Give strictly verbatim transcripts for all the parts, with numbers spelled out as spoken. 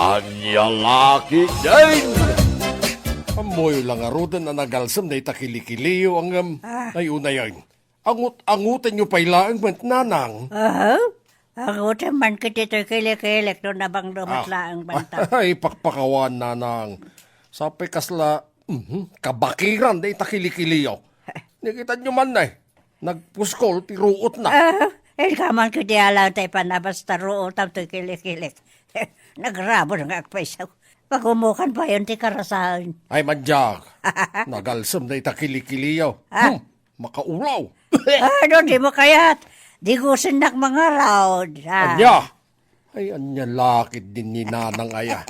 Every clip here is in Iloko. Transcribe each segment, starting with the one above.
Ania la ketdin? Ammoyo la ngaruden a nagalsem dayta kilikiliyo, ngem, Ah. Ay, unayen. Angut-angutenyo pay laeng met, nanang. Aha. Angutem man ketdi toy kilikilik no nabanglo met Ah. laeng banta. Ay, pakpakawan, nanang. Sapay kasla, mhm, kabakiran dayta kilikiliyo. Nakitanyo man, eh. Nagpuskol ti ruotna. Ah, inka man ketdi a laeng ta ipanabas ta ruotam toy kilikilik. Nagrabon nga agpayso. Pagumukan payen ti karasaen. Ay, mandiak. Nagalsem dayta kilikiliyo. Ah. Hmm, makaulaw. Ano, dimo kayat? Digusennak ngarud. Ah. Ania? Ay, ania la ketdin ni nanang aya.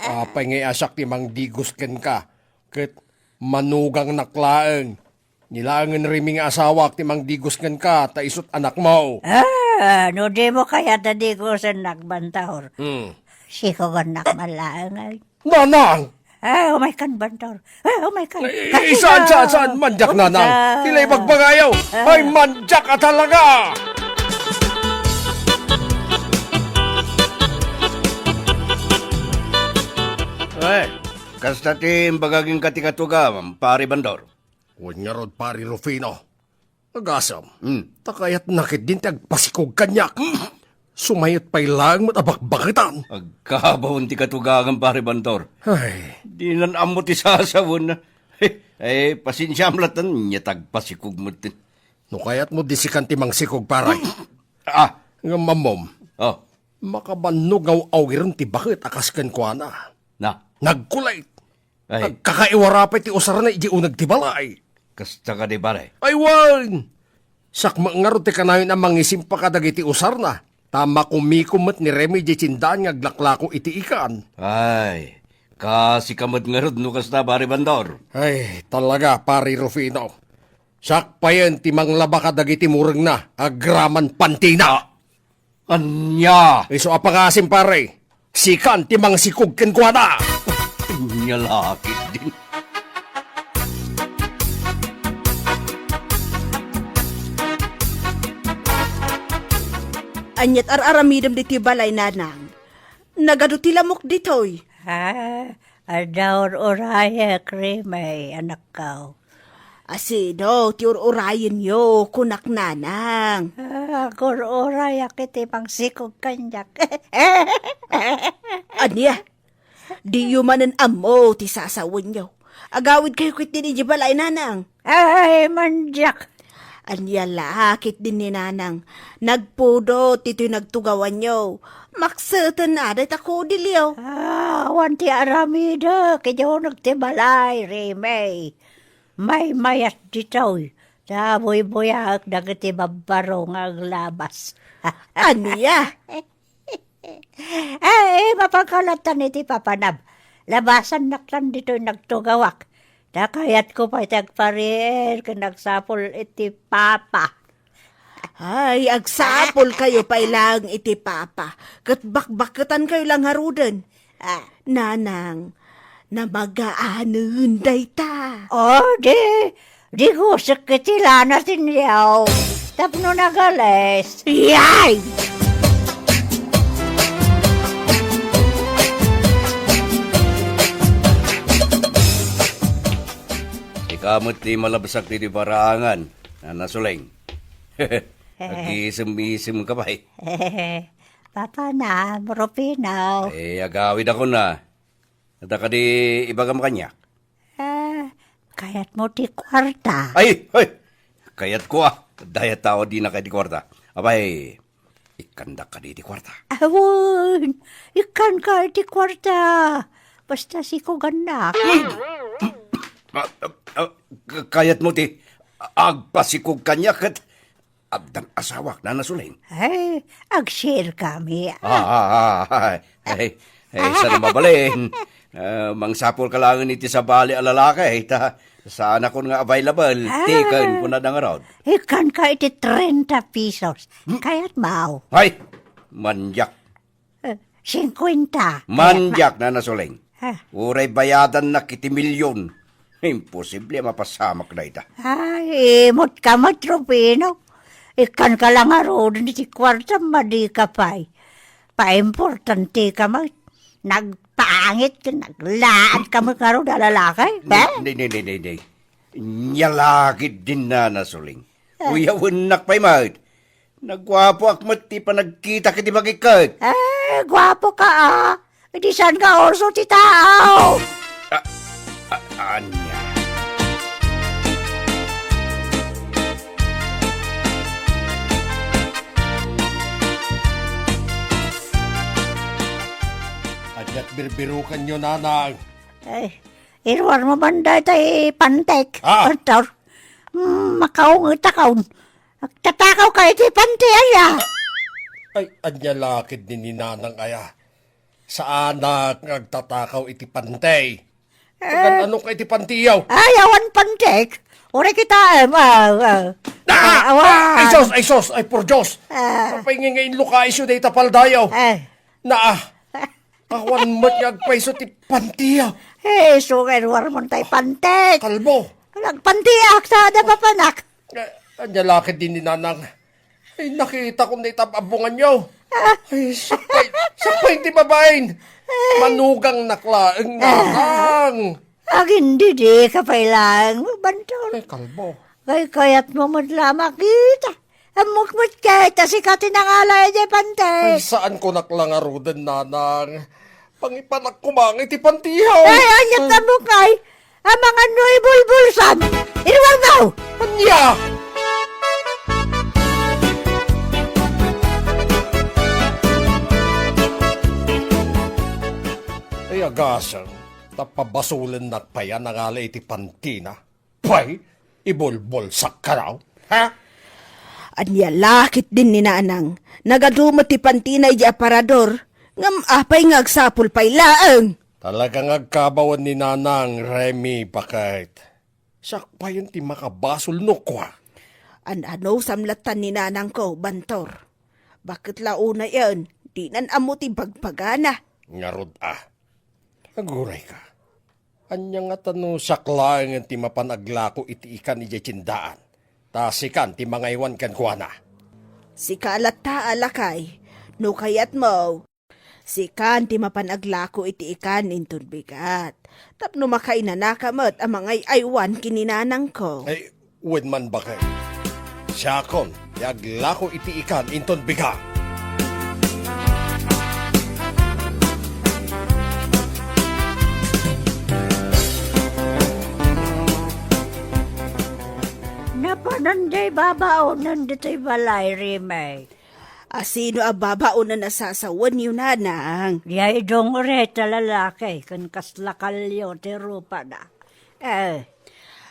Apay nga siak ti mangdigos kenka? Ket manugangnak laeng. Ni laengen Remy nga asawak ti mangdigos kenka, ta isut' anakmo. Ah, no dimo kayat a digosennak, Bantor. Hmm. Sikugannak man laeng, ay. Nanang! Ah, umaykan, Bantor. Ah, umaykan. Ay, saan, saan, saan? Mandiak, nanang. Ti la ibagbagayo. Ah. Ay, mandiak a talaga! Eh, kasta ti imbaga kenka ti katugawam, Pari Bandor. Wen ngarud, Pari Rufino. Agasem. Hmm. Ta kayatna ketdin ti agpasikog kaniak. Sumayat pay laeng met a bakbaketan. Agkabaon ti katugawam, Pari Bandor. Ay. Dinan ammo ti sasawen. Eh, pasensiam latta, nia ti agpasikog met. No kayatmo, disikan ti mangsikog, pare. Ah. Ngem ammom. Oh. Makabannog nga aw-awiren ti baket a kas kenkuana. Na? Nagkulit. Ay. Agkakaiwara pay ti usarna idiay uneg ti balay. Kasta kadi, pare? Ay, wen! Siak met ngarud ti kanayon a mangisimpaka dagiti usarna, ta makumikom met ni Remy idiay tiendaan nga aglaklako iti ikan. Ay, kasika met ngarud no kasta, Pare Bandor. Ay, talaga, Pare Rufino. Siak payen ti manglaba kadagiti murengna agraman pantina. Ah, Ania? Isu a pangasim, pare. Sikan ti mangsikog kenkuana. Ania la ketdin? Ania ti ar-aramidem ditoy balay, nanang? Nagadu ti lamok ditoy. Ah, adda ur-urayek, Remy, anakko. Asino ti ur-urayenyo, kunak, nanang? Ah, agur-urayak iti mangsikog kaniak. Ania? Diyo manen ammo ti sasawenyo. Agawidkayo ketdin idiay balay, nanang. Ay, mandiak. Ania la ketdin ni nanang? Nagpudot ditoy nagtugawanyo. Makseten a dayta kudilyo. Ah, awan ti aramidek idiay uneg ti balay, Remy. Maymayat ditoy, ta buybuyaek dagiti babbaro nga aglabas. Ania? Ay, mapanka lattan iti papanam. Labasannak tan ditoy nagtugawak. Ta kayatko pay ti agpariir ken agsapul iti Papa. Ay, agsapulkayo pay laeng iti Papa, ket bakbaketankayo la ngaruden. Ah. Nanang, namagaanen dayta. O, di, di gusek iti lana ti niaw tapno nagales. Yay! Ika met ti malabsak ti paraangan, Nana Suleng. Agisem-isem ka pay. Papanam, Rufino. Eh, agawidakon a. Adda kadi ibagam kaniak? Ah, kayatmo ti kuarta? Ay, ay! Kayatko a. Dayta a dinaka iti kuarta. Apay, ikkandak kadi iti kuarta? Awan, ikkanka iti kuarta. Basta sikugannak. Ah, ah, ah, k-, kayatmo ti agpasikog kaniak ket addan asawak, Nana Suleng? Ay, ag-share kami. Ah, ah, ah, ay, ay, ay, saan mabalin? Ah, mangsapul ka laengen iti sabali a lalaki, ta saanakon nga available. Ah. Ti ken kuna da ngarud. Ikkanka iti trenta pesos. Hmm? Kayatmo? Ay, mandiak. Eh, singkuenta. Mandiak, Nana Suleng. Ah. Uray bayadannak iti milyon. Imposible a mapasamak dayta. Ay, imutka met, Rufino. Ikkanka la ngaruden iti kuarta, madika pay. Paimportantika met. Nagpangit ken naglaat ka met ngarud a lalaki, eh? Nay, nay, nay, nay, nay. Nia la ketdin, Nana Suling. Eh. Uyawennak pay met. Naguapoak met ti panagkitak iti bagik ket. Eh, guapo ka, ah. Idi saan nga uso ti tao. Ah, ah, ania? Ania't birbirukanyo, Nanang? Ay, iruar mo man dayta i pantek, Ah! Pastor. Mm, makaunget akon. Agtatakaw ka iti panti, aya? Ay, ania la ketdin ni Nanang, aya? Saanak nga agtatakaw iti panti. Eh. Agan-ano ka iti pantiyaw? Ay, awan pantek. Uray kita, em, ah, ah. Ah! Ah, awan. Ay, sus! Ay, sus! Ay, por Dios! Ah. Apay nga, nga inlukaisyo dayta paldayo? Eh. Naa. Awan met nga agpayso ti pantiyaw. Eh, isu nga iruar mo tay pantek. Kalbo. Nagpantiak sa ada papanak. Eh, ania la ketdin ni Nanang? Ay, nakitakon dayta abbonganyo. Ah. Ay, sakbay, sakbay ti babain. Ay. Manugangnak laeng, Ah. Nanang. Agindidi ka pay laeng, Bantor. Ay, kalbo. Kaykayat mo met la makita. Ammok met ket a sika ti nangala idiay pantek. Ay, saankonak la ngaruden, Nanang. Pangipanak koma nga iti pantiyaw. Ay, ania't ammok ngay? Amangan no ibulbulsam. Iruar mo! Ania? Ay, agasem, ta pabasolennak pay a nangala iti pantina. Pay, ibulbulsak kano? Ha? Ania la ketdin ni Nanang? Nagadu met ti pantina idiay aparador. Ngem apay nga agsapul pay laeng? Talaga nga agkabawen ni Nanang, Remy, baket. Siak payen ti makabasol no kua. An-anusam lattan ni Nanangko, Bantor. Baket la unayen, dinan ammo ti bagbagana. Ngarud a. Aguray ka. Ania ngata no siak laengen ti mapan aglako iti ikan idiay tiendaan, ta sikan ti mangaywan kenkuana? Sika latta a lakay, no kayatmo, sikan ti mapan aglako iti ikan inton bigat, tapno makainanaka met a mangay-aywan ken ni Nanangko. Ay, Wen man baket. Siakon ti aglako iti ikan inton bigat. Napanan diay babaonen ditoy balay, Remy. A sino a babaonen a sasawenyo, Nanang? Diay dungret a lalaki ken kasla kalio ti rupada. Eh.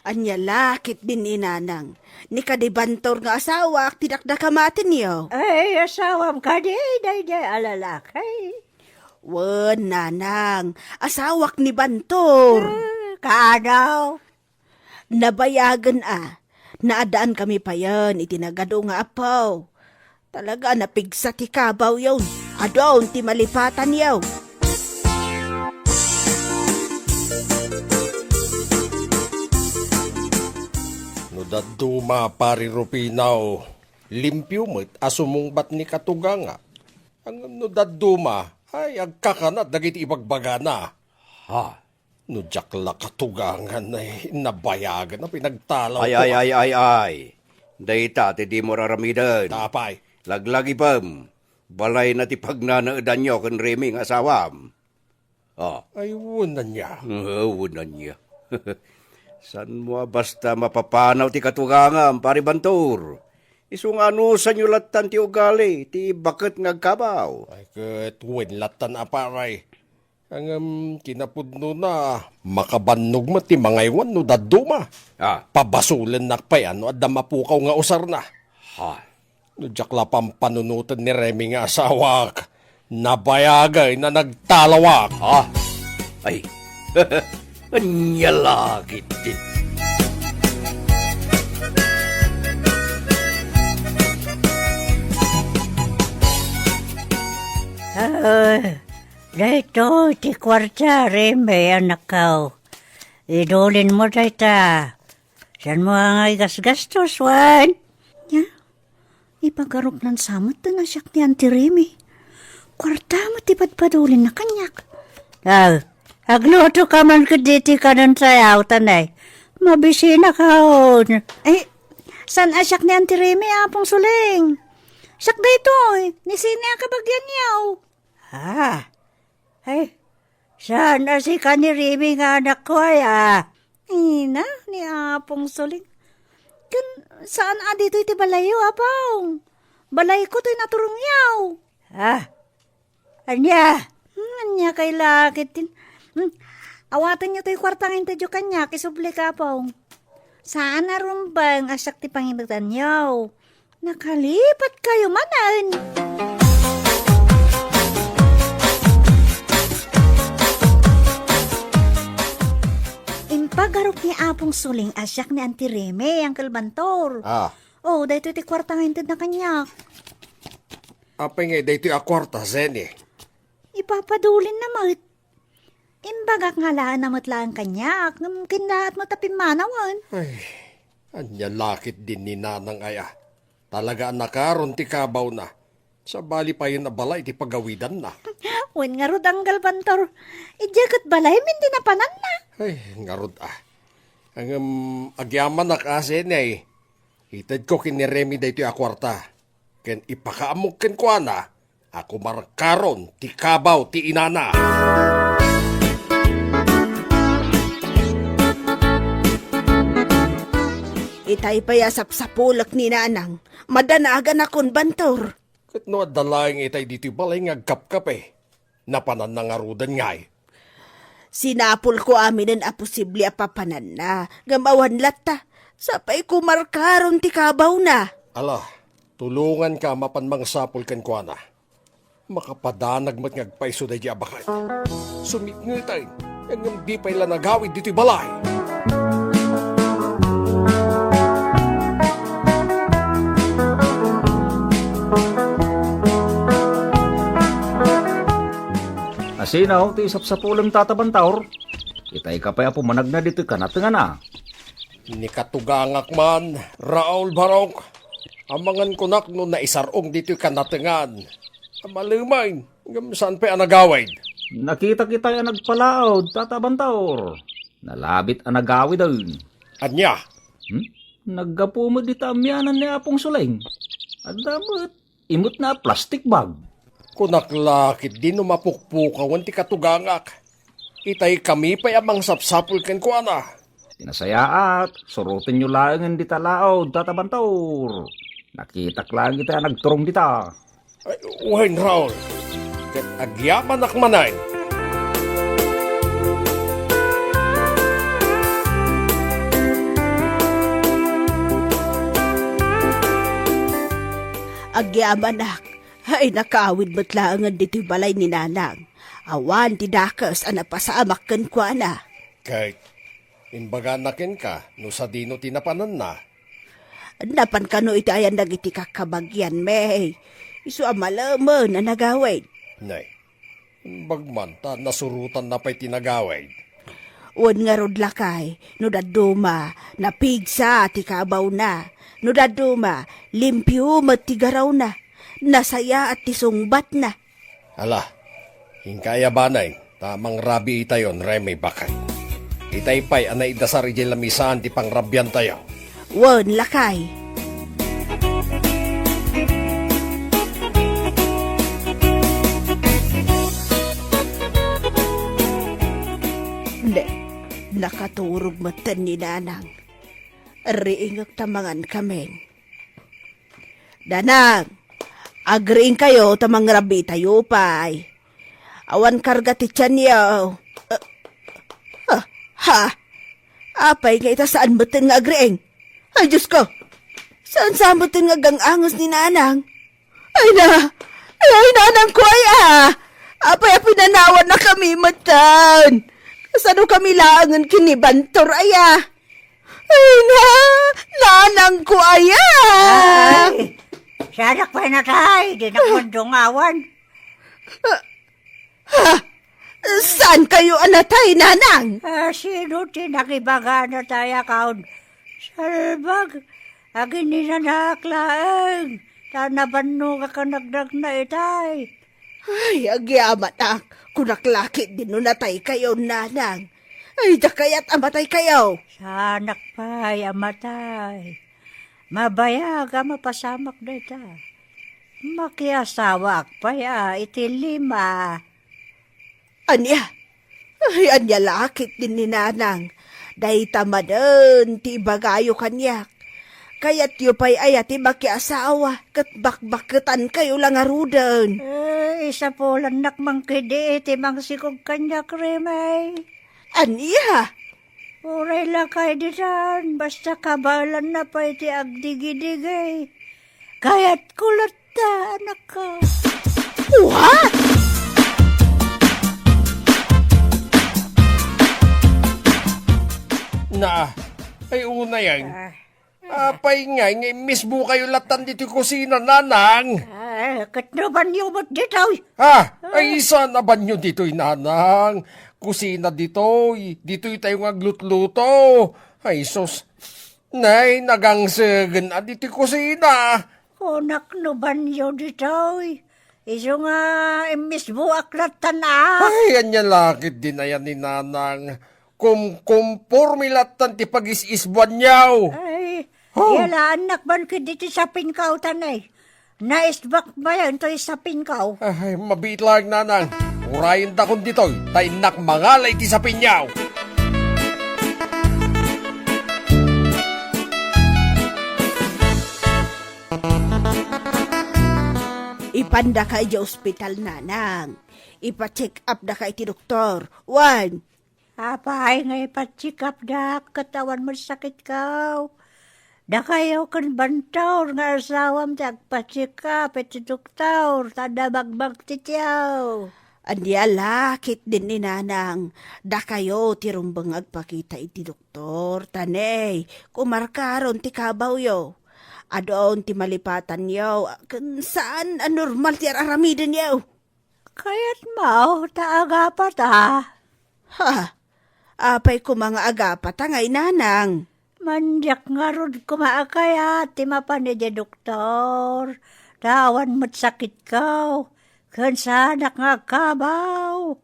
Ania la ketdin ni Nanang? Ni kadi Bantor nga asawak ti dakdakamatenyo? Ay, asawam kadi daydiay a lalaki? Wen, Nanang, asawak ni Bantor. Ah, kaano? Nabayagen a, naaddankami payen iti nagadu nga apo. Talaga a napigsa ti kabawyo. Adun ti malipatanyo. No dadduma, Pari Rufino, limpio met a sumungbat ni Katuganga. Ngem no dadduma, ay, agkakanat dagiti ibagbagana. Ha? No diak la katugangan, ay, nabayagen a pinagtalaw Ay, ko. ay, ay, ay, ay. Dayta ti dimo raramiden. Apay? Laglagipem. Balayna ti pagnanaedanyo ken Remy nga asawam. Ah. Ay, wen ania. Ah, wen ania. Saanmo a basta mapapanaw ti katugangam, Pari Bantor? Isu nga anusanyo lattan ti ugali ti baket nga agkabaw. Ay, ket wen lattan a, Pari. Ngem kinapudnona, makabannog met ti mangaywan no dadduma. Ah. Pabasolennak pay a no adda mapukaw nga usarna. Ha? No diak la pampanunoten ni Remy nga asawak, nabayagay a nagtalawak. Ha? Ay, ania la ketdi? Ah, Daytoy ti kuarta, Remy, anakko. Idulinmo dayta. Saanmo nga igasgastos, wen? Nia, ipagarupnan sa met ti nasiak ni Auntie Remy. Kuarta met ti padpadulinna kaniak. Ah, agluto ka man ket ditoy kanen sayaw, tanay. Mabisina ka on. Ay, saan a siak ni Auntie Remy, Apong Suling? Siak daytoy, ni Sini a kabagianyo. Ah, ay, saan a sika ni Remy nga anakko, ay, ah? Ina, ni Apong Suling. Ken saan a ditoy ti balayyo, Apong? Balayko toy naturongyo. Ah, ania? Hmm, ania kay lakit din? Hmm, awatenyo toy kuarta nga intedyo kaniak, isubli ka, Apong. Saan a rumbeng a siak ti pangirutanyo. Nakalipat kayo manen. Impagarup ni Apong Suling a siak ni Auntie Remy, Uncle Bantor. Ah. Oh, daytoy ti kuarta nga intedna kaniak. Apay nga daytoy a kuarta, Zenny? Ipapadulin na met. Imbagak nga alaen a met laeng kaniak, ngem kinlaat met a pimmanawen. Ay, ania lakit din ni Nanang aya. Talaga a nakaron ti kabawna. Sabali payen a balay ti pagawidanna. Wen ngarud, Uncle Bantor, idiay ket balay min ti napananna. Ay, ngarud a. Ngem agyamanak a, Zenny. Itedko ken ni Remy daytoy a kuarta. Ken ipakaammok kenkuana a kumarkaron ti kabaw ti inana. Itay pay a sapsapulek ni Nanang, madanagan a kon Bantor. Ket no adda laeng itay ditoy balay nga agkapkape, napananna ngaruden ngay? Sinapulko aminen a posible a papananna, ngem awan latta. Sapay kumarkaron ti kabawna. Ala, tulonganka a mapan mangsapul kenkuana. Makapadanag met nga agpayso daydi a baket. Sumitngeten, ngem di pay la nagawid ditoy balay. Asino ti sapsapulem, Tata Bantor? Itay ka pay a pumanagna ditoy kanatengana. Ni katugangak man, Raul Barok, amangan kunak no naisar-ong ditoy kanatengan. Amalemen, ngem saan pay a nagawid? Nakitak itay a nagpalaod, Tata Bantor. Nalabit a nagawiden. Ania? Hmm? Naggapu met dita amianan ni Apong Suleng. Adda met imutna a plastic bag. Kunak la ketdi no mapukpukawen ti katugangak. Itay kami pay a mangsapsapul kenkuana. Ti nasayaat, surotenyo laengen dita laod, Tata Bantor. Nakitak laeng ita a nagturong dita. Ay, wen, Raul. Ket agyamanak manen. Agyamanak. Ay, nakawid met laengen ditoy balay ni Nanang. Awan ti dakes a napasamak kenkuana. Ket imbagana kenka no sadino ti napananna? Napan kano iti ayan dagiti kakkabagianmi. Isu a malemen a nagawid. Nay, imbag man ta nasurotanna pay ti nagawid. Wen ngarud, lakay, no dadduma, napigsa ti kabawna. No dadduma, limpio met ti garawna. Nasayaat ti sungbatna. Ala, inka aya banen, ta mangrabiitayon, Remy, baket. Itay pay a naidasar idiay lamisaan ti pangrabiantayo. Wen, lakay. Ne, nakaturog metten ni Nanang. Riingek ta mangan kamin. Nanang, agriingkayo ta mangrabiitayo pay. Awan karga ti tianyo. Eh, ha? Ha? Apay nga ita saan metten nga agriing? Ay, Diyos ko! Saan sa metten nga agang-anges ni Nanang? Ay na! Ay, ay, Nanang ko, ay, ah! Apay a pinanawan na kami metten? Kasano kami laengen ken ni Bantor, ay, ah? Ay na, Nanang ko aya! Ay, siak pay natay, dinak mandungawan. Ha? Saan kayo a natay, Nanang? Ah, sino ti nakibagana tayo kaon? Salbag, agininanak laeng, ta nabannogak a nagdagna itay. Ay, agyamanak. Kunak la ketdin no nataykayo, nanang. Ay, da kayat a mataykayo. Saanak pay a matay. Mabayag a mapasamak dayta. Makiasawaak pay a iti lima. Ania? Ay, ania la ketdin ni nanang. Dayta manen ti ibagayo kaniak. Kayatyo pay aya ti makiasawa ket bakbakketankayo la ngaruden? Eh, isapulannak man ketdi iti mangsikog kaniak, Remay. Ania? Uray lakay ditan, basta kabaelanna pay ti agdigidigi. Kayatko latta, anakko. What? Na, ay, unay, ay. Ah. Apay ngay nga immisbokayo lattan ditoy kusina, nanang? Ah, ket no banyo met ditoy. Ah, ay, saan a banyo ditoy, nanang? Kusina ditoy. Ditoy tayo nga aglutluto. Ay, sus. Nay, nagangsegen a ditoy kusina. Kunak no banyo ditoy. Isu nga immisboak lattan a. Ay, ania la ketdin aya ni nanang. Kumkumporme lattan ti pagis-isbuanyo. Ay, oh. Yalaannak man ketdi ti sapinkaw, tanay. Naisbak mayan toy sapinkaw. Ay, mabiit laeng, nanang. Urayendakon ditoy, ta innak mangala iti sapinyo. Ipandaka idiay ospital, nanang. Ipa-check up daka iti doktor. Wen. Apay nga ipa-check-up-dak ket awan met sakitkaw? Dakayo ken Bantor nga asawam ti agpa-check-up iti doktor, ta adda bagbagtityo. Ania la ketdin ni nanang, dakayo ti rumbeng agpakita iti doktor, ta ne, kumarkaron ti kabawyo. Adun ti malipatanyo, ken saan a normal ti ar-aramidenyo. Kayatmo ta agapata? Ha? Apay koma nga agapata ngay, nanang? Mandiak ngarud koma a kayat ti mapan idiay doktor, ta awan met sakitko, ken saanak nga agkabaw.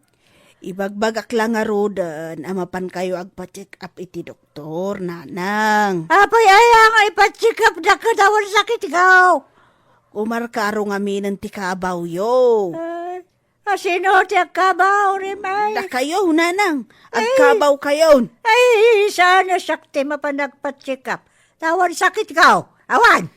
Ibagbagak la ngaruden a mapankayo agpa-check-up iti doktor, nanang. Apay aya nga ipa-check-up-dak ket awan sakitko? Kumarkaro ngaminen ti kabawyo. Ay, a sino ti agkabaw, Rimay? Dakayo, nanang. Ay. Agkabawkayon. Ay, saan a siak ti mapan agpa-check-up? Ta awan sakitko. Awan.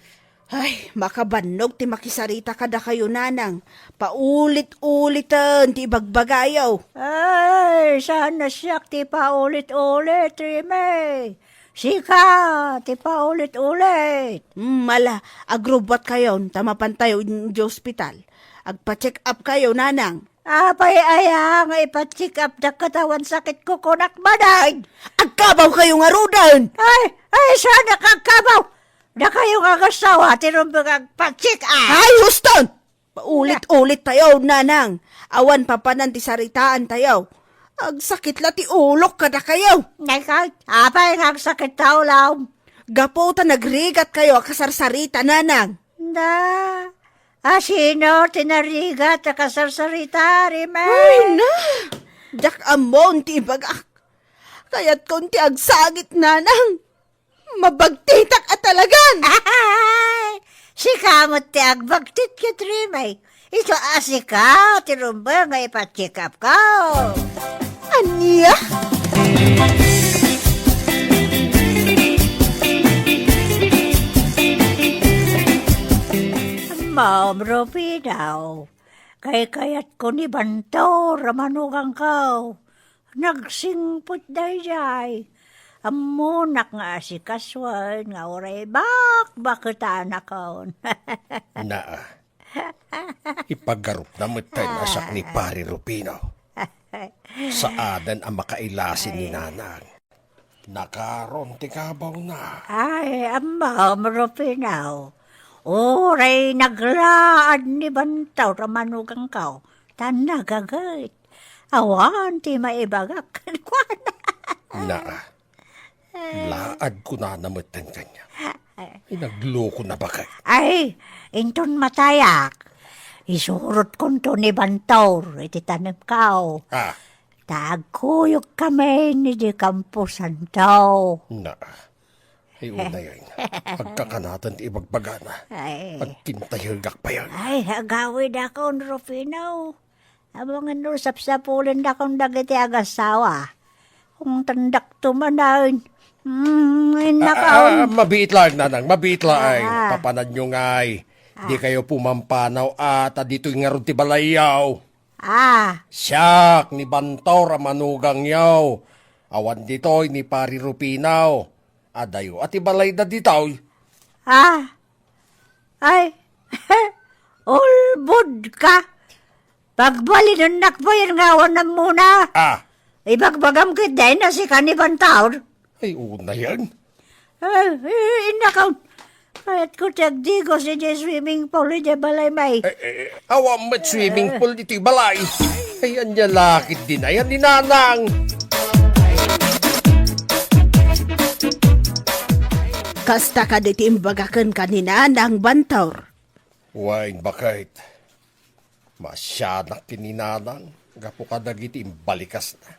Ay, makabannog ti makisarita kadakayo, nanang. Paulit-uliten ti ibagbagayo. Ay, saan a siak ti paulit-ulit, Rimay. Sika ti paulit-ulit. Hmm, ala, agrubbuatkayon, ta mapantayo idiay ospital. Agpa-check-up kayo, nanang. Apay aya nga ipa-check-up-dak ket awan sakitko, kunak manen? Agkabawkayo ngaruden! Ay, ay, saanak agkabaw! Dakayo nga agasawa ti rumbeng agpa-check-up. Ay, huston! Paulit-ulit tayo, nanang. Awan papanan ti saritaan tayo. Agsakit la ti ulok kadakayo. Nay, kay, apay nga agsakit ta ulom? Gapu ta nagrigat kayo a kasarsarita, nanang. Na, a sino ti narigat a kasarsarita, Rimay? Ay, na! Diak ammon ti ibagak. Kayatkon ti agsangit, nanang. Mabagtitak a talagan! Sika met ti agbagtit ket Rimay. Isu a sika ti rumbeng nga ipa-check-up ko. Ania? Ma'am Rufino, kaykayatko ni Bantor a manugang ko. Nagsingpet daydiay. Ammonak nga asikasoen nga uray bakbaketanakon. Naa. Ipagarupna met tay nasak ni Pari Rufino. Saanen a makailasi ni Nanang. Nakaron ti kabawna. Ay, ammom, Rufino. Uray naglaad ni Bantor a manugangko, ta nagaget. Awan ti maibagak kenkuana. Naa. Laad kunana metten kaniak. Ay, nagloko na baket. Ay, inton matayak, Isurotkonto ni Bantor iti tanemko. Ah. Ta agkuyogkami idiay kamposanto. Na, ay, unayen. Agkakanaten ti ibagbagana. Ay. Agkintayegak payen. Ay, agawidakon, Rufino. Amangan no sapsapulendakon dagiti agassawa. Kung tandakto manen. Mm, ay, nakaon. Ah, ah, mabiit laeng, nanang, mabiit laeng. Ah. Papananyo ngay. Ah. Dikayo pumampanaw a ta ditoy ngarud ti balayyo. Ah. Siak ni Bantor a manugangyo. Awan ditoy ni Pari Rufino. Adayo a ti balayda ditoy. Ah. Ay. Ulbodka. Pagbalinennak payen nga awan ammona. Ah. Ibagbagam ketdin a sika ni Bantor. Ay, unayen. Ah, eh, innakaw. Kayatko ti agdigos idiay swimming pool idiay balaymi. Eh, eh, awan met swimming pool ditoy balay. Ay, ania la ketdin aya ni nanang. Kasta kadi ti imbaga kenka ni nanang, Bantor? Wen, baket. Maasianak ken ni nanang gapu kadagiti imbalikasna.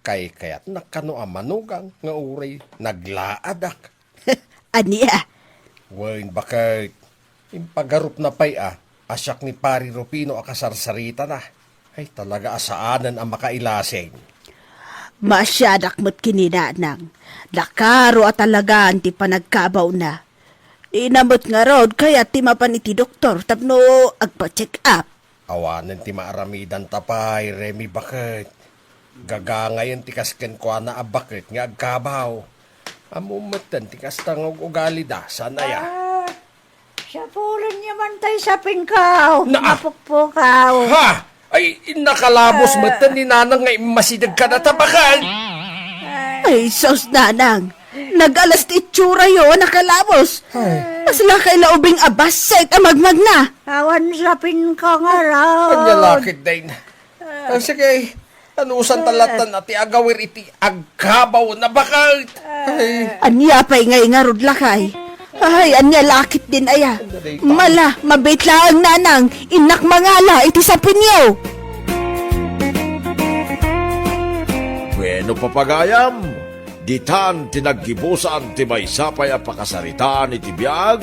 Kaykayatnak kano a manugang nga uray naglaadak. Ania? Wen, baket. Impagarupna pay a, a siak ni Pari Rufino a kasarsaritana. Ay, talaga a saanen a makailasing. Maasianak met ken ni nanang. Nakaro a talagaan ti panagkabawna. Ina met ngarud, kayat ti mapan iti doktor tapno agpa-check up. Awanen ti maaramidanta pay, Remi, baket. Gagangayen ti kas kenkuana a baket nga agkabaw. Ammom metten ti kasta nga ug-ugalida, saan aya? Ah, sapulenyo man tay sapingkaw, Na, ah. Mapukpukaw. Ha! Ay, nakalabos Ah. metten ni nanang nga immasideg kadata, baket. Ay, sus, nanang. Nag-alas ti itsurayo a nakalabos. Ay. Kasla kay la ubing a bassit a magmagna. Awan sapinka ngarud. Ania la ketdin. Ah, sige, anusan ta lattan a ti agawir iti agkabaw na baket. Ay. Ania pay ngay ngarud, lakay? Ay, ania la ketdin aya? Mala, mabiit laeng, nanang, innak mangala iti sapinyo. Bueno, papagayam, ditan ti naggibusan ti maysa pay a pakasaritaan iti biag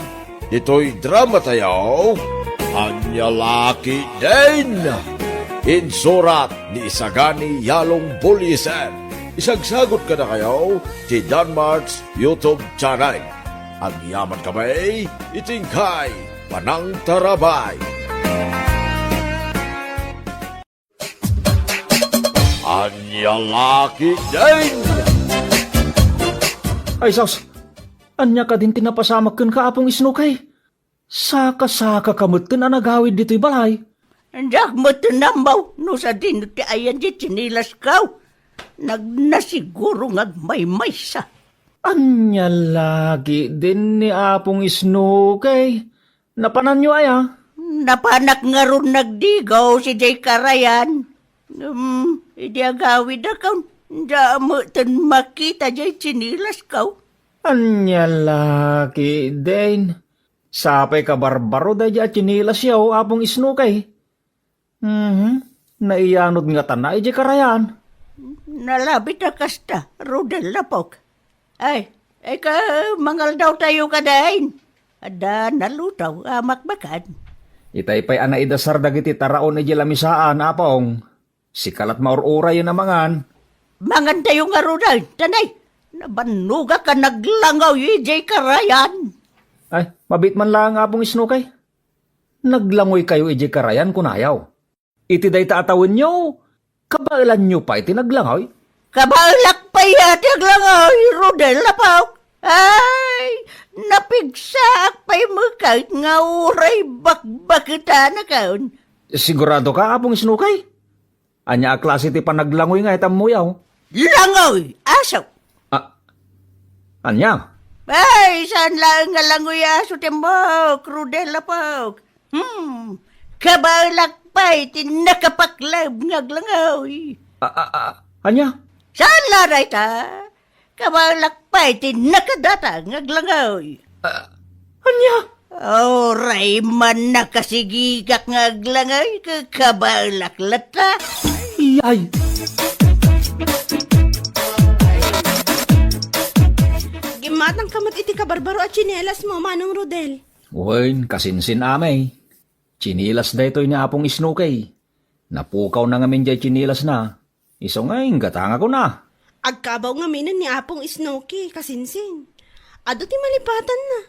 ditoy dramatayo, Ania la ketdin? Insurat ni Isagani Yalong Bullieser. Isagsagut kadakayo ti Danmart's YouTube channel. Agyamankami iti inkay panangtarabay. Ania la ketdin? Ay, sus! Ania kadin ti napasamak kenka, Apong Isnokay? Sakasakaka metten a nagawid ditoy balay. Diak metten ammo no sadino ti ayan ti tsinilasko. Nagnasiguro nga agmaymaysa. Ania la ketdin ni Apong Isnokay? Napananyo aya? Napanak ngarud nagdigos idiay karayan. Ngem, idi agawidakon, diak metten makita diay tsinilasko. Ania la ketdin? Sapay kabarbaro daydi a tsinilasyo, Apong Isnokay. Mhm. Naiyanod ngatana idiay karayan. Nalabit a kasta, Rodel, apok. Ay, ay ka, mangaldawtayo kadin. Adda nalutaw a makbakan. Itay pay a naidasar dagiti taraon idiay lamisaan, Apong. Sika lat maur-urayen a mangan. Mangantayo ngaruden, tanay. Nabannogak a naglangoy idiay karayan. Ay, mabiit man laeng, Apong Isnokay. Naglangoykayo idiay karayan, kunayo. Iti dayta a tawenyo, kabaelanyo pay ti naglangoy? Kabaelak pay a ti aglangoy, Rodel, apok. Ay, napigsaak pay mekat nga uray bakbaketanakon. Sigurado ka, Apong Isnokay? Ania a klase ti panaglangoy nga itammo, yaw? Langoy, aso! Ah, ania? Ay, saan laeng nga langoy, aso, ti ammok, Rodel, apok? Hmm, kabaelak pay ti nakapakleb nga aglangoy. Ah, ah, ah, ania? Saan la dayta? Kabaelak pay ti nakadata nga aglangoy. Ah, ania? Uray man nakasigigak nga aglangay, kakabaelak latta. Ay! Gimmatangka met iti kabarbaro a tsinelasmo, Manong Rodel. Wen, kasinsin-amay. Tsinelas daytoy ni Apong Snooki. Napukawna ngamin jay tsinelasna. Isu nga inggatangakuna. Agkabaw ngaminen ni Apong Snooki, kasinsin. Adu ti malipatanna.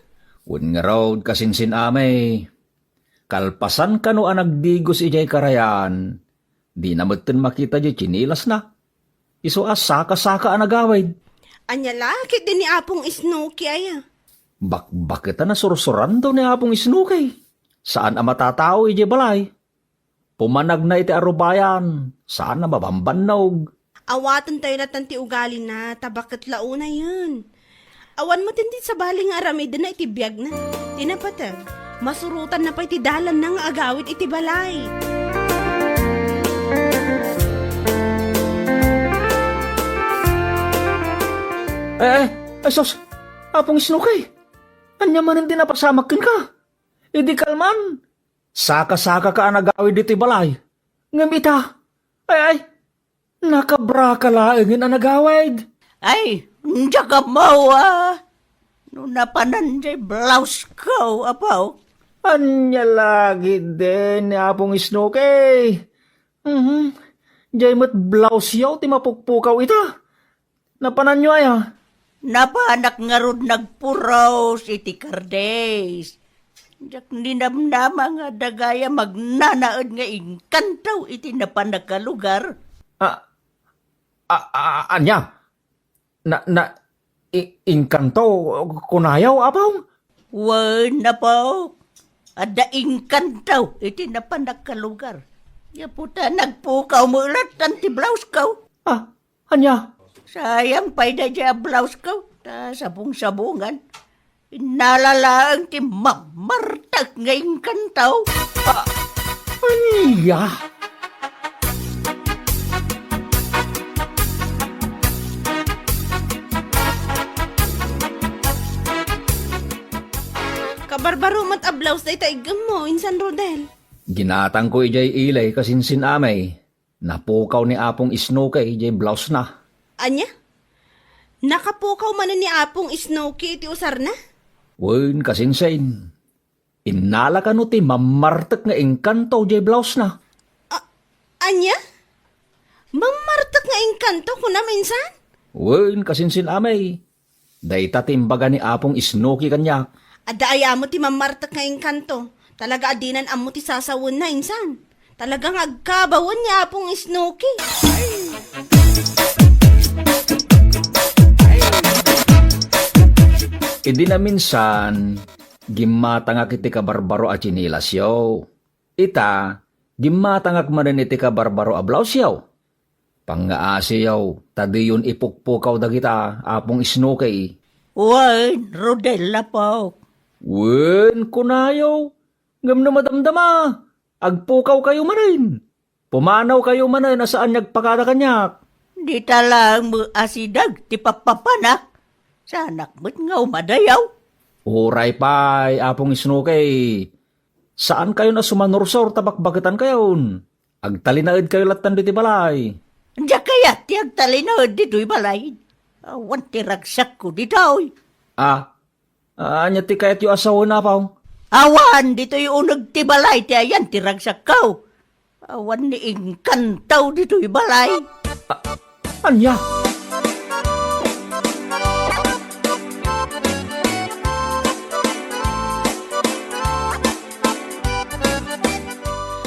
Wen ngarud, kasinsin-amay. Kalpasan kano a nagdigos idiay karayan, dina metten makita jay tsinelasna. Isu a saka-saka a nagawid. Ania la ketdi ni Apong Snooki aya? Bakbaket a nasursuranto ni Apong Snooki. Saan a matatao idiay balay. Pumanagna iti arubayan, saan a mabambannog. Awatentayo latan ti ugalina, ta baket la unayen. Awan met iti sabali nga aramidenna iti biagna. Ti napateg, masurotanna pay ti dalanna nga agawid iti balay. Eh, eh, ay sus, Apong Snooki, ania manen ti napasamak kenka? Idi kalman, saka-sakaka a nagawid iti balay. Ngem ita, ay, ay, nakabraka laengen a nagawid. Ay, diak ammo a. No napanan jay blouseko, Apo. Ania la ketdi ni Apong Snooki? Mhm. Jay met blousyo ti mapukpukaw ita. Napananyo aya? Napanak ngarud nagpuros iti kardis. Diak ninamnama nga adda gayam agnanaed nga inkanto iti napanak a lugar. A, a, a, ania? Na, na, i-, inkanto, kunayo, Apo? Wen, Apo. Adda inkanto iti napanak a lugar. Gapu ta nagpukaw met latta ti blouseko. Ah, Ania? Sayang pay daydiay a blouseko, ta sabong-sabongan. Innala laeng ti mammartek nga inkanto. Ah, ania? Kabarbaro met a blouse dayta iggemmo, insan Rodel. Ginatangko idiay ili, kasinsin-amay. Napukaw ni Apong Snooki jay blousena. Ania? Nakapukaw manen ni Apong Snooki iti usarna? Wen, kasinsin. Innala kano ti mammartek nga inkanto jay blousena. A-, ania? Mammartek nga inkanto, kunam, insan? Wen, kasinsin-amay. Dayta ti imbaga ni Apong Snooki kaniak. Adda aya met ti mammartek nga inkanto. Talaga a dinan ammo ti sasawenna, insan. Talaga nga agkabawen ni Apong Snooki. Idi naminsan, gimmatangak iti kabarbaro a tsinelasyo. Ita, gimmatangak manen iti kabarbaro a blousyo. Pangngaasiyo, ta diyon ipukpukaw dagita, Apong Snooki. Wen, Rodel, Apo. Wen, kunayo. Ngem no madamdama, agpukawkayo manen. Pumanawkayo manen a saan nga agpakada kaniak. Dita laeng met a sideg ti pappapanak. Saanak met nga umadayaw. Uray pay, Apong Snooki. Saankayon a sumanursor ta bakbaketankayon. Agtalinaedkayo lattan ditoy balay. Diak kayat ti agtalinaed ditoy balay. Awan ti ragsakko ditoy. Ah, ania ti kayatyo a sawen, Apo? Awan ditoy uneg ti balay ti ayan ti ragsakko. Awan ni inkanto ditoy balay. Ah, ania?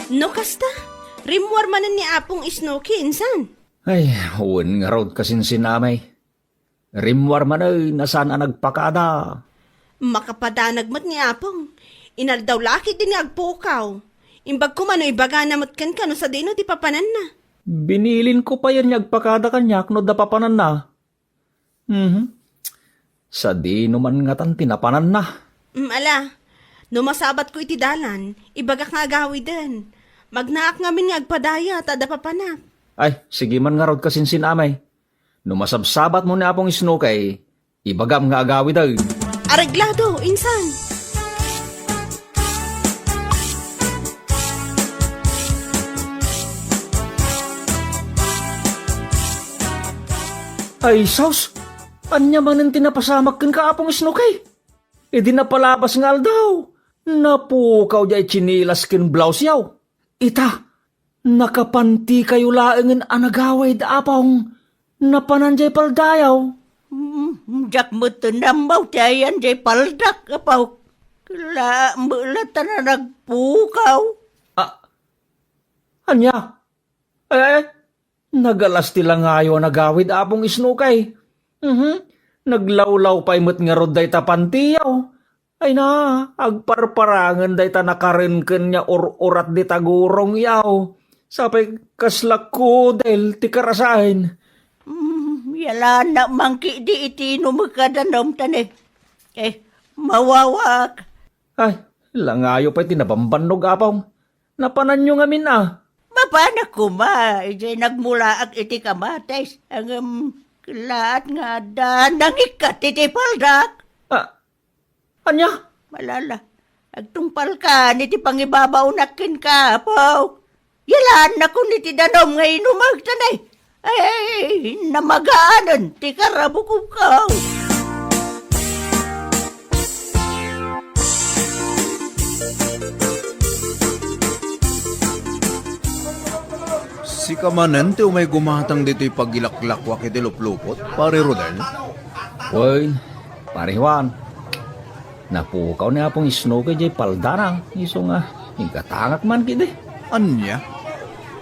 No kasta, rimmuar manen ni Apong Snooki, insan. Ay, wen ngarud, kasinsinamay. Rimmuar manen a saan a nagpakada. Makapadanag met ni Apong. Inaldaw la ketdi ni agpukaw. Imbagko man no ibagana met kenka no sadino ti papananna. Binilinko payen nga agpakada kaniak no adda papananna. Mhm. Sadino man ngatan ti napananna? Mm, ala, no masabatko iti dalan, ibagak nga agawiden. Magnaak ngamin nga agpadaya ta adda papanak. Ay, sige man ngarud, kasinsinamay. No masabsabatmo ni Apong Snooki, ibagam nga agawiden. Areglado, insan. Ay, sus! Ania manen ti napasamak kenka, Apong Isnokey? Idi napalabas nga aldaw, napukaw diay tsinelas ken blouse-yaw. Ita, nakapantikayo laengen a nagawid, Apong. Napanan diay paldayaw. Mm, diak met nammaw ti ayan diay paldak, Apaw. Kella, mela ta na nagpukaw. Ah, ania? Ay, ay, nagalas ti langayo a nagawid, Apong Isnokey. Mhm. Naglawlaw pay met ngarud dayta pantiyaw. Ay na, agparparangen dayta nakarenken nga ur-urat dita gurongyaw. Sapay kasla kudel ti karasaen. Mm, yalanna mangkidi iti inumek a danum, ta ne. Eh, mawawak. Ay, langayo pay ti nabambannog, Apong. Napananyo ngamin a. Mapanak koma, idiay nagmulaak iti kamatis. Ngem, kellaat nga adda nangikkat iti paldak. Ah, ania? Malala, agtungpalkan iti pangibabaonak kenka, Apaw. Yalanna kon iti danum nga inumek, ta ne. Ay, namaganen ti karabukobkaw. Sika manen ti umay gumatang ditoy pagilaklakwak iti luplupot, Pare Rodel? Wen, Pare Juan, napukaw ni Apong Isnokey diay paldana, isu nga igatangak man kidi. Ania?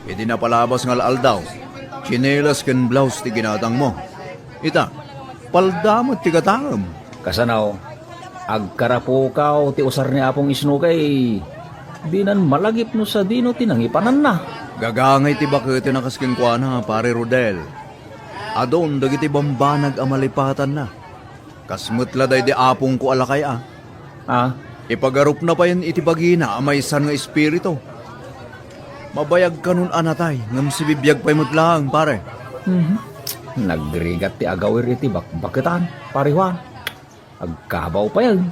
Idi napalabas nga al-aldaw, tsinelas ken blouse ti ginatangmo. Ita, palda met ti gatangem. Kasano, agkarapukaw ti usar ni Apong Isnokey. Dinan malagip no sadino ti nangipananna. Gagangay ti baketen a kas kenkuana, Pare Rodel. Adun dagiti bambanag a malipatanna. Kas met la daydi apongko a lakay a. Ah? Ipagarupna payen iti bagina a maysan nga espiritu. Mabayag kanon a natay, ngem sibibiag pay met laeng, pare. Mhm. Nagrigat ti agawir iti bakbaketan, Pare Juan. Agkabaw payen.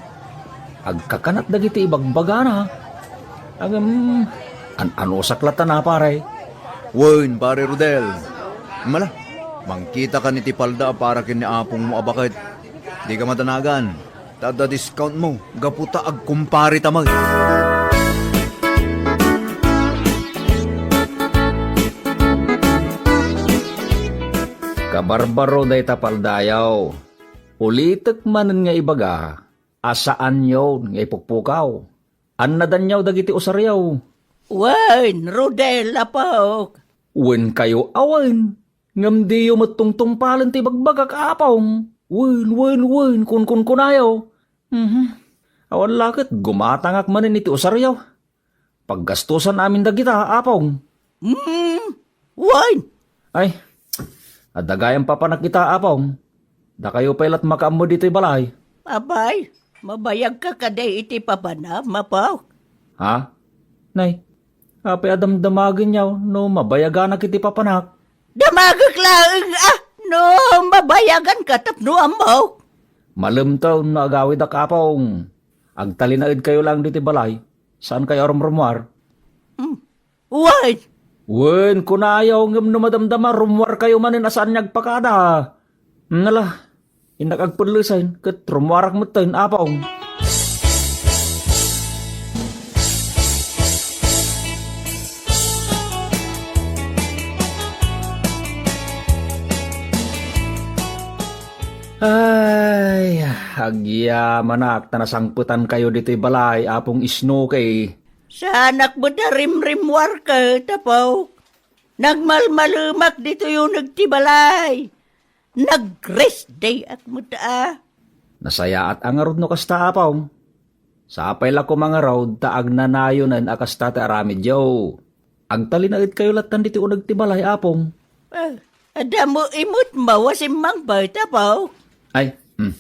Agkakanat dagiti ibagbagana. Ngem, an-anusak latta na, pare. Wen, Pare Rodel. Mala, mangkitakan iti palda a para ken ni apongmo a baket. Dika madanagan, ta adda discount mo, gapu ta agkumpare ta met. Kabarbaro dayta paldayaw. Ulitek manen nga ibaga a saanyon nga ipukpukaw. Annadanyaw dagiti usaryaw. Wen, Rodel, apok. Wen kayo a wen, ngem diyo met tungtungpalen ti ibagbagak, apong. Wen, wen, wen, kunkunkunayo. Mhm. Awan la ket gumatangak manen iti usaryaw. Paggastusan amin dagita, apong. Mm, wen. Ay, adda gayam papanak ita, apong. Dakayo pay lat makaammo ditoy balay. Apay, mabayagka kadi iti papanam, apok? Ha? Nay, apay a damdamagenyaw no mabayaganak iti papanak? Damagek laeng a no mabayaganka tapno ammok. Malemtaw no agawidak, apong. Agtalinaedkayo laeng ditoy balay. Saankayo a rumrumuar? Hmm. Wen! Wen, kunayo, ngem no madamdama, rummuarkayo manen a saan nga agpakada. Nala, innak agpellesen, ket rummuarak metten, apong. Ay, agyamanak ta nasangpetankayo ditoy balay, Apong Isnoke. Saanak met a rimrimmuar ket, Apo. Nagmalmalemak ditoy uneg ti balay. Nag-rest day-ak met a. Nasayaat a ngarud no kasta, Apo. Sapay la koma ngarud ta agnanayonen a kasta ti aramidyo. Agtalinaedkayo lattan ditoy uneg ti balay, Apong. Ah, adda mo imut mawa simmangpet, Apo. Ay, mm.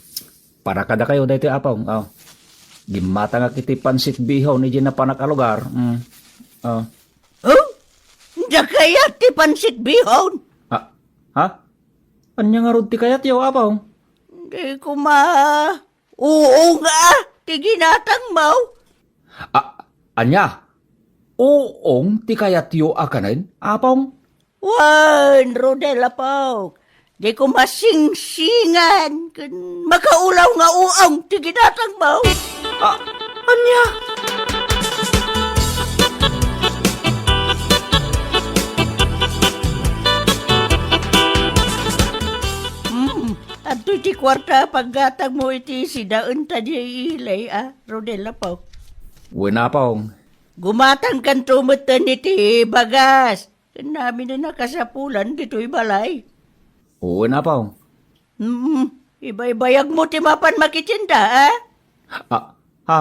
Para kadakayo daytoy, Apong. Oh. Gimmatangak iti pansit bihon idiay napanak a lugar. Mm. Oh. Oh? Dakayat ti pansit bihon? Ha? Ha? Ania ngarud ti kayatyo, Apong? Di koma. Oo nga, ti ginatangmo. A-, ania? Uong ti kayatyo a kanen, Apong? Wen, Rodel, Apok. Dayko masingsingan ken makaulaw nga uong ti ginatangmo. Ah, ania? Hmm, adtoy ti kuarta a paggatangmo iti sidaenta diay ilay a, Rodel, apo. Wen, apong. Gumatangkanto metten iti bagas. Ken amin a nakasapulan ditoy balay. Wen, apo. Hmm, ibaybayagmo ti mapan makitinda, a? Ah, ha?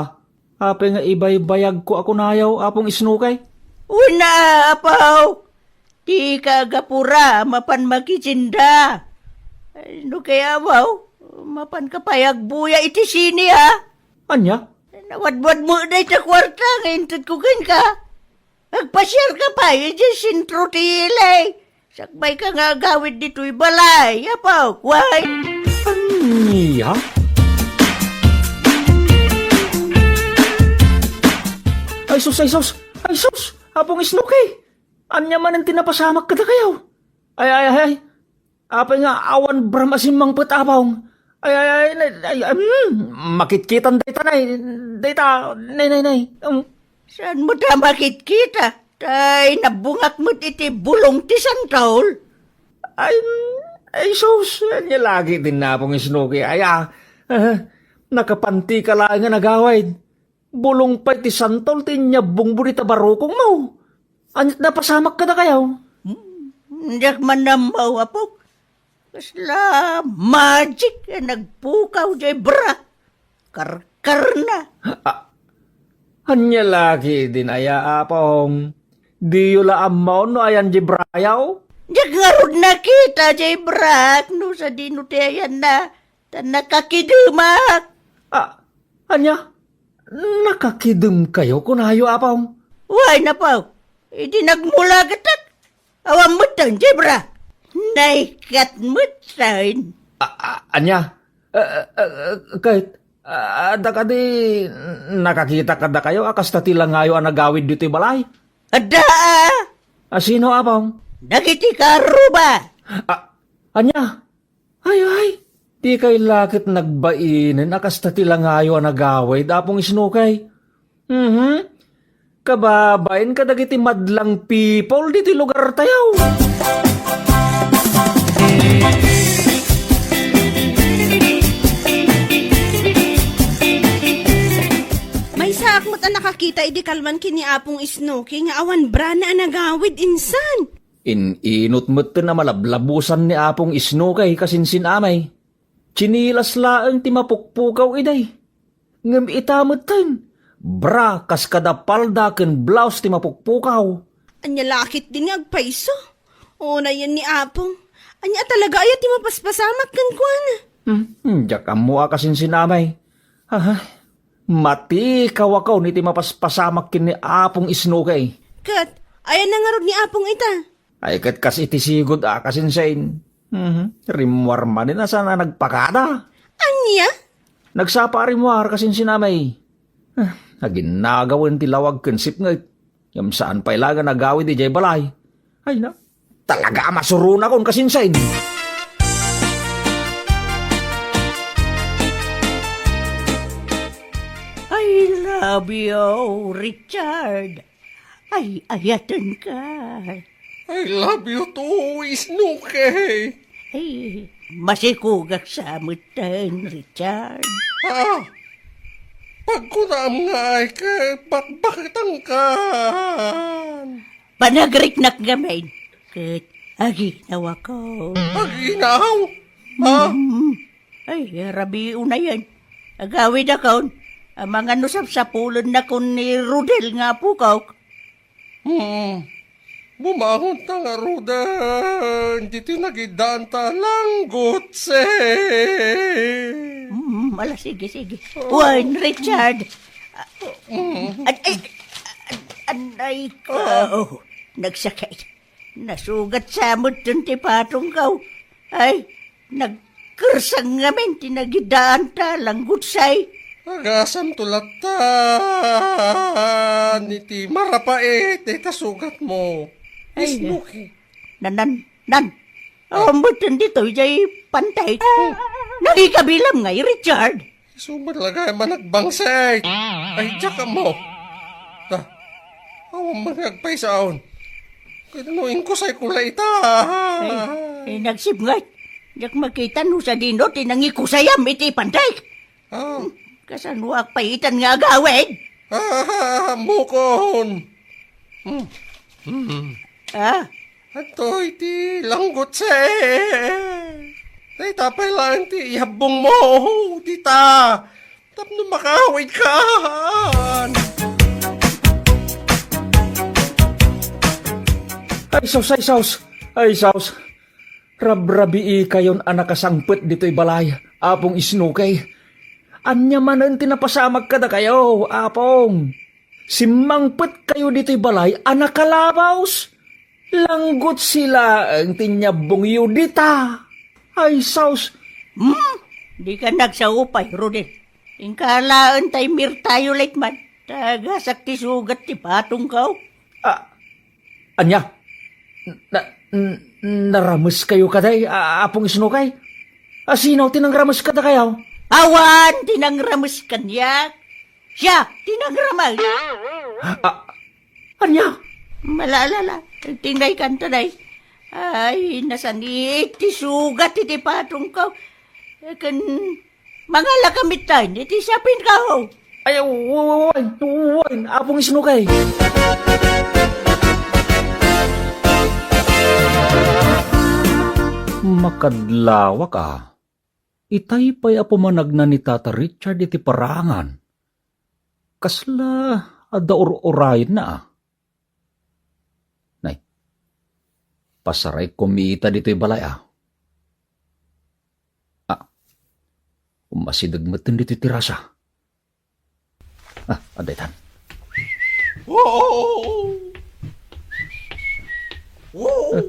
Apay nga ibaybayagko a kunayo, Apong Isnokey? Wen a, apo. Ti kaagapura, mapan makitinda. Ay, no kaya, apo, mapanka pay agbuya iti sini, a? Ania? Nawadwadmo dayta kuarta nga intedko kenka. Agpasiarka pay idiay sentro ti ilay. Sakbayka nga agawid ditoy balay, apo, wen? Ania? Ay sus, ay sus, ay sus! Apong Isnokey! Ania manen ti napasamak kadakayo? Ay, ay, ay, ay. Apay nga awan bram a simmangpet, apong? Ay, ay, ay, nay, ay, ay, mm, makitkitan dayta, nay, dayta, nay, nay, nay. Um. Saan met a makitkita? Tay, nabungak met iti bulong ti santol. Ay, mm, ay, sus, ania lagi din, Apong Isnokey? Ay, ah, ah, nakapantika laeng nga nagawid. Bulong pay ti santol ti inyabbongmo dita barukongmo. Ania't napasamak kadakayo? Hmm, diak man ammo, apok. Kasla magic a nagpukaw diay bra. Karkarna. Ah, ania lagi din aya, apong? Diyo la ammo no ayan diay brayo? Diak ngarud nakita diay brak no sadino ti ayanna. Ta nakakidemak. Ah, ania? Nakakidemkayo kunayo, apong? Wen, apo. Idi nagmulagetak, awan metten diay bra. Naikat metten. A-, a-, ania? A-, a-, a-, ket, a-, adda kadi nakakita kadakayo a kasta ti langayo a nagawid ditoy balay? Adda, a. A, sino, apong? Dagiti karuba. A, ania? Ay, ay, dikay la ket nagbainen a kasta ti langayo a nagawid, Apong Isnokey. Mhm. Kababain kadagiti madlang people ditoy lugartayo. Maysaak met a nakakita idi kalman ken ni Apong Isnokey nga awan brana a nagawid insan. In-inot metten a malablabusan ni Apong Isnokey kasinsin-amay. Tsinilas laeng ti mapukpukaw idi. Ngem ita metten, bra kas kada palda ken blouse ti mapukpukaw. Ania la ketdin nga agpayso? Unayen ni Apong. Ania talaga aya ti mapaspasamak kenkuana? Hmm, hmm, diak ammo a kasinsin-amay. Ah, matikawakon iti mapaspasamak ken ni Apong Isnokey. Ket, ayanna ngarud ni Apong ita? Ay, ket kas iti sigud a kasinsin. Mhm. Rimmuar manen a saan a nagpakada. Ania? Nagsapa a rimmuar kasinsin-amay. Ah, aginnagawen ti lawag ken sipnget. Ngem saan pay la nga nagawid idiay balay. Ay na, talaga a masuronakon kasinsin. I love you, Richard. Ay, ayatenka. I love you too, Isnokey. Ay, masikogak sa metten, Richard. Ah, pagkunam nga ay ket bakbaketangkan. Panagriknak ngamin, ket aginawakon. Aginaw? Ah? Mm. Ay, rabii unayen. Agawidakon. Amangan no sapsapulennakon ni Rodel nga apokok. Hmm. Bumangonta ngaruden, ditoy nagiddaanta langgutse. Mm, ala, sige, sige. Oh. Wen, Richard. Mm. Ad-, ay, ad-, anay ka. Ah. Oh, nagsakit. Nasugat sa metten ti patongko. Ay, nagkersang ngamin ti nagiddaanta, langgutsay. Agasanto latta iti marapait dayta sugatmo. Ay, Isnokey. Nan, nan, nan. Awan metten ditoy jay pantek. Nangikabilam ngay, Richard. Isu met la gayam a nagbangsik. Ay, diak ammo. Ta, awan man nga agpaysaon. Ket no inkusayko la ita. Eh, eh, nagsipnget. Diak makita no sadino ti nangikusayam iti pantek. Ah. Kasanoak pay itan nga agawid? Ah, mukon. Hmm. Hmm. Ah? Adtoy ti langgutse. Dayta pay laeng ti ihabbongmo dita. Tapno makaawidkan. Ay, sus, ay, sus. Ay, sus. Rabrabiikayon a nakasangpet ditoy balay, Apong Isnokey. Ania manen ti napasamak kadakayo, Apong? Simmangpetkayo ditoy balay a nakalabaos. Langgutse laeng ti inyabongyo dita. Ay, sus! Hmm? Dika nagsao pay, Rodel. Inka laeng tay mirtayo, Letman. Tagasak ti sugat ti patongko. Ah, Ania? Na, n-, narameskayo kadi, a-, Apong Isnokey? A, sino ti nangrames kadakayo? Awan ti nangrames kaniak. Siak ti nangrames. A, ania? Malala la. Tinday kanta, day. Ay, nasanit ti sugat iti patongko. Ken Mangala ka metten iti sapinko. Ay, wen, wen, wen, Apong Isnokey. Makadlawak a. Itay pay a pumanagna ni Tata Richard iti parangan. Kasla adda ur-urayenna a. Nay, pasarayko mi ita ditoy balay a. Ah, umasideg metten ditoy terasa. Ah, adda itan. Wow! Wow! Ah,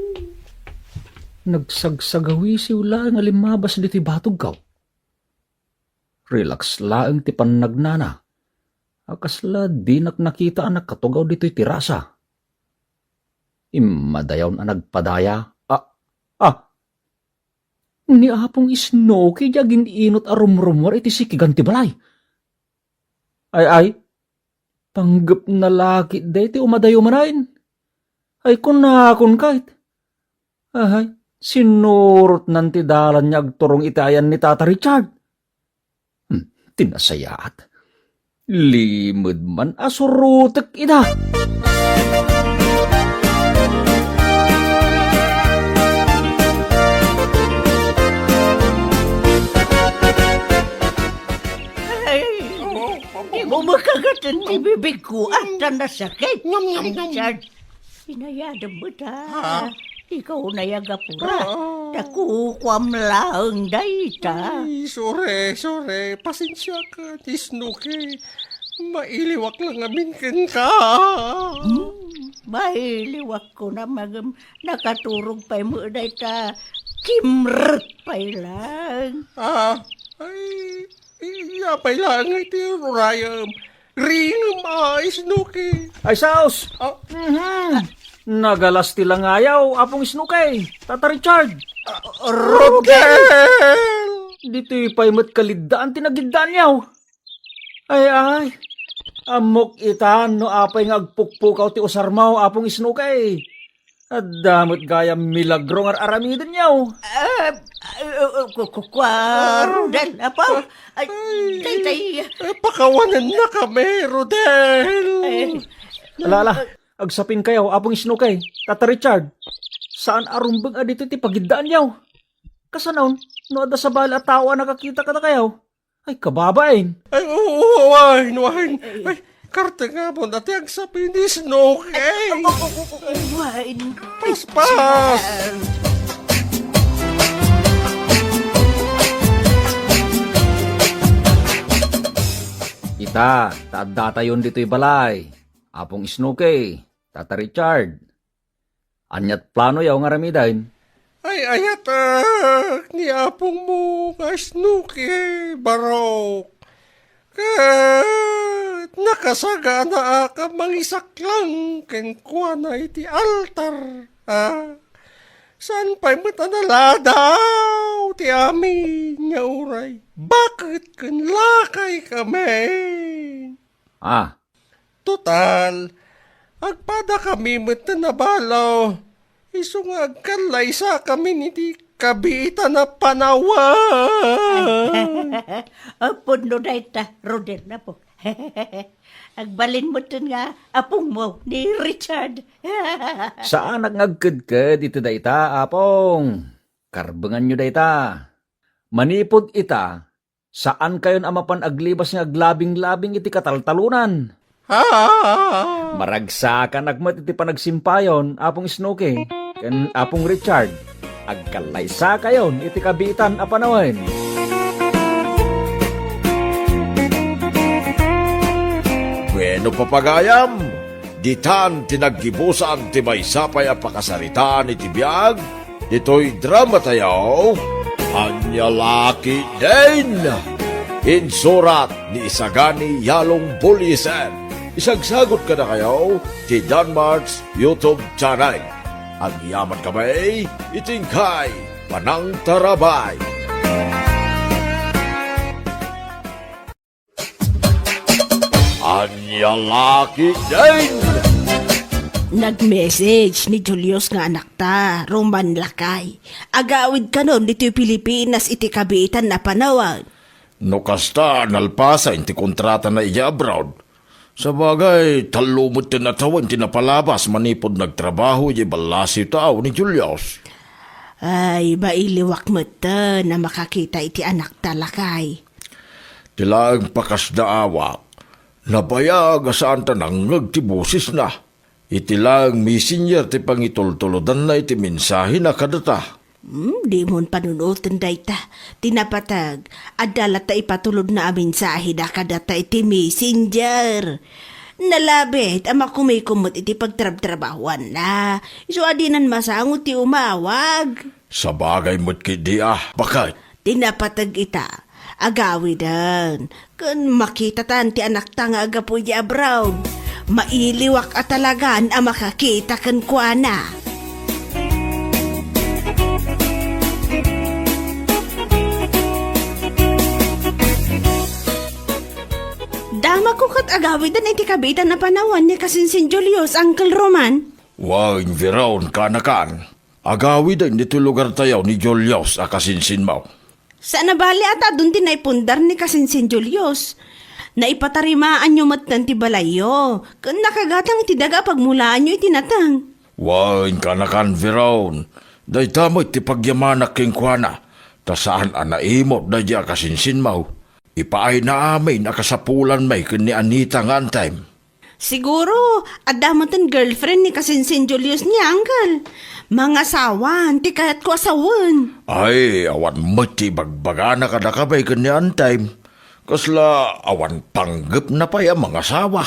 nagsagsagawisiw laeng a limmabas ditoy batogko. Relax laeng ti pannagnana. A kasla dinak nakita a nakatugaw ditoy terasa. Immadayaw a nagpadaya. Ah, ah! Ni Apong Isnokey ti agin-inut a rumrumuar iti sikigan ti balay. Ay, ay, panggepna la ketdi ti umadayo manen. Ay, kunakon ket. Ay, sinurotnan ti dalanna agturong iti ayan ni Tata Richard. Hmm, ti nasayaat. Limed man a surotek ida. Ay, di mo makagaten ti bibigko, ata nasakit. Nyam, nyam, nyam. Richard, inayadem met a. Ha? Ikaw nay agapura. Ah. Ta kukuam laeng dayta. Ay, sorry, sorry. Pasensiakan, Isnokey. Mailiwak la ngamin kenka. Hmm, mailiwakon a ngem nakaturog pay met dayta kimrek pay laeng. Ah, ay, Apay laeng iti ur-urayem. Ringem a, Isnokey. Ay, sus! Ah. Mhm. Nagalas ti langayaw, Apong Isnokey, Tata Richard. Ah, Rodel! Ditoy pay met kaliddaan ti nagiddaanyaw. Ay, ay. Ammok itan no apay nga agpukpukaw ti usarmo, Apong Isnokey. Adda met gayam milagro nga ar-aramidenyo. Ah, ah, ah, ku-, ku-, kua, Rodel, apo. Ay, ay, tay, tay. Eh, pakawanennakami, Rodel. Eh, ala, ala. Agsapingkayo, Apong Isnokey, Tata Richard. Saan a rumbeng a ditoy ti pagiddaanyo. Kasano, no adda sabali a tao a nakakita kadakayo? Ay, kababain. Ay, oo, oo, wine, wine. Ay, kartengamon, ati agsapin ni Snow. Ay, oo, oo, oo, wine. Paspas. Ita, ta addatayon ditoy balay. Apong Snow kay, Tata Richard. Ania't planoyo nga aramiden? Ay, ayatek ni apongmo nga Snow kay Barok. Ket nakasaganaak a mangisaklang kenkuana iti altar. Ah, Saan pay met a naladaw ti amin nga uray baket ken lakay kami. Ah. Total, agpada kami met ti nabalo. Isu nga agkallaysakamin iti kabiitan a panawen. Apo no dayta, Rodel, apo. Agbalin metten nga apongmo ni Richard. Saanak nga agkedked iti dayta, Apong. Karbenganyo dayta. Manipud ita, saankayon a mapan aglibas nga aglabinglabing iti kataltalonan. Maragsakanak met iti panagsimpayon, Apong Snooki, ken Apong Richard. Agkallaysakayon iti kabiitan a panawen. Bueno, papagayam, ditan ti naggibusan ti maysa pay a pakasaritaan iti biag ditoy dramatayo, Ania La Ketdin. Insurat ni Isagani Yalong Bullieser. Isagsagut kadakayo ti Danmar's YouTube channel. Agyaman kami iti inkay panangtarabay. Ania La Ketdin! Nag-message ni Julius nga anakta, Roman, lakay. Agawid kanon ditoy Pilipinas iti kabiitan a panawen. No kasta, nalpasen ti kontratana idiay abroad. Sabagay, tallo metten a tawen ti napalabas manipud nagtrabaho idiay ballasiw ti aw ni Julius. Ay, mailiwak metten a makakita iti anakta, lakay. Ti laeng pakasdaawak, nabayag a saanta nangngeg ti bosesna. Iti laeng messenger ti pangitultulodanna iti mensahena kadata. Hmm, dimon panunoten dayta. Ti napateg, adda latta ipatulodna a mensaheda kadata iti messenger. Nalabit a makumikom met iti pagtrabtrabahoanna. Isu a dinan masango ti umawag. Sabagay met ketdi a, baket. Ti napateg ita, agawiden, ken makitatan ti anakta nga aggapu idiay abroad. Mailiwak a talagan a makakita kenkuana. Damagko ket agawiden iti kabiitan a panawen ni kasinsin Julius, Uncle Roman. Wen, Veron, kaanakan. Agawiden ditoy lugartayo ni Julius a kasinsinmo. Saan a bali a ta adun ti naipundar ni kasinsin Julius. Naipatarimaanyo metten ti balayyo, ken nakagatang iti daga a pagmulaanyo iti nateng. Wen, kaanakan, Veron, dayta met ti pagyamanak kenkuana, ta saan a naimut daydi a kasinsinmo. Ipaayna amin a kasapulan met ken ni Anita nga antayem. Siguro, adda metten girlfriend ni kasinsin Julius ni Uncle. Mangasawan ti kayatko a sawen. Ay, awan met ti ibagbagana kadakami ken ni antayem. Kasla awan panggepna pay a mangasawa.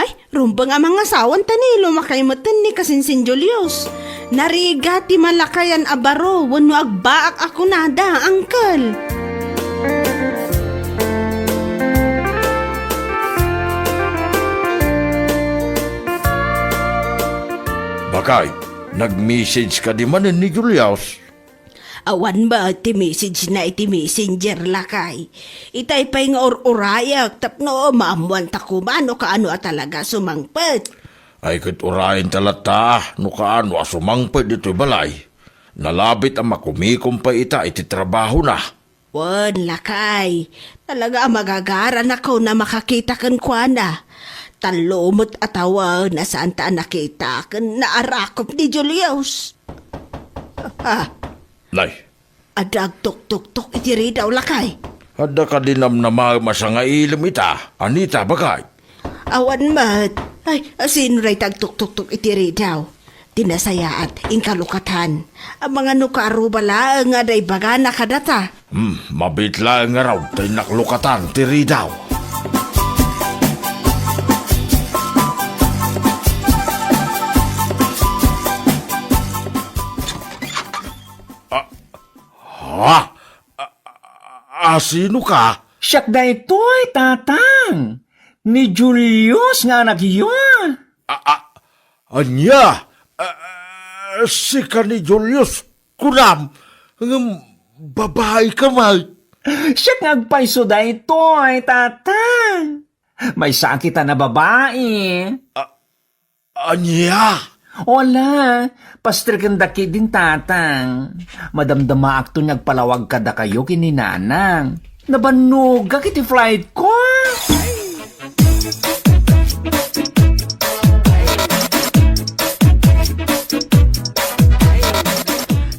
Ay, rumbeng a mangasawan ta ni lumakay metten ni kasinsin Julius. Narigat ti malakayan a baro wenno agbaak a kunada, Uncle. Baket, nag-message kadi manen ni Julius? Awan met ti message na iti messenger, lakay. Itay pay nga ur-urayak tapno maammuanta koma no kaano a talaga sumangpet. Ay, ket urayenta latta no kaano a sumangpet ditoy balay. Nalabit a makumikom pay ita iti trabahona. Wen, lakay. Talaga a magagaranakon a makakita kenkuana. Tallo met a tawen a saanta a nakita ken naarakop ni Julius. Ah. Nay, Adda agtuktuktok iti ridaw, lakay. Adda kadi namnamaem a sangailem ita, Anita, baket? Awan met. Ay, sino dayta agtuktuktok iti ridaw? Ti nasayaat, inka lukatan. Amangan no kaaruba laeng nga adda ibagana kadata. Hmm, mabiit laeng ngarud ta innak lukatan ti ridaw. Ah, Ha? A, a, a, sino ka? Siak daytoy, Tatang. Ni Julius nga anakyo. A, a, ania? A, a, sika ni Julius? Kunam, ngem babaika met. Siak nga agpayso daytoy, Tatang. Maysa a kita a babai. A-, ania? Wala, pastreken da ketdin, Tatang. Madamdamaakto nga agpalawag kadakayo ken ni Nanang. Nabannogak iti flight ko.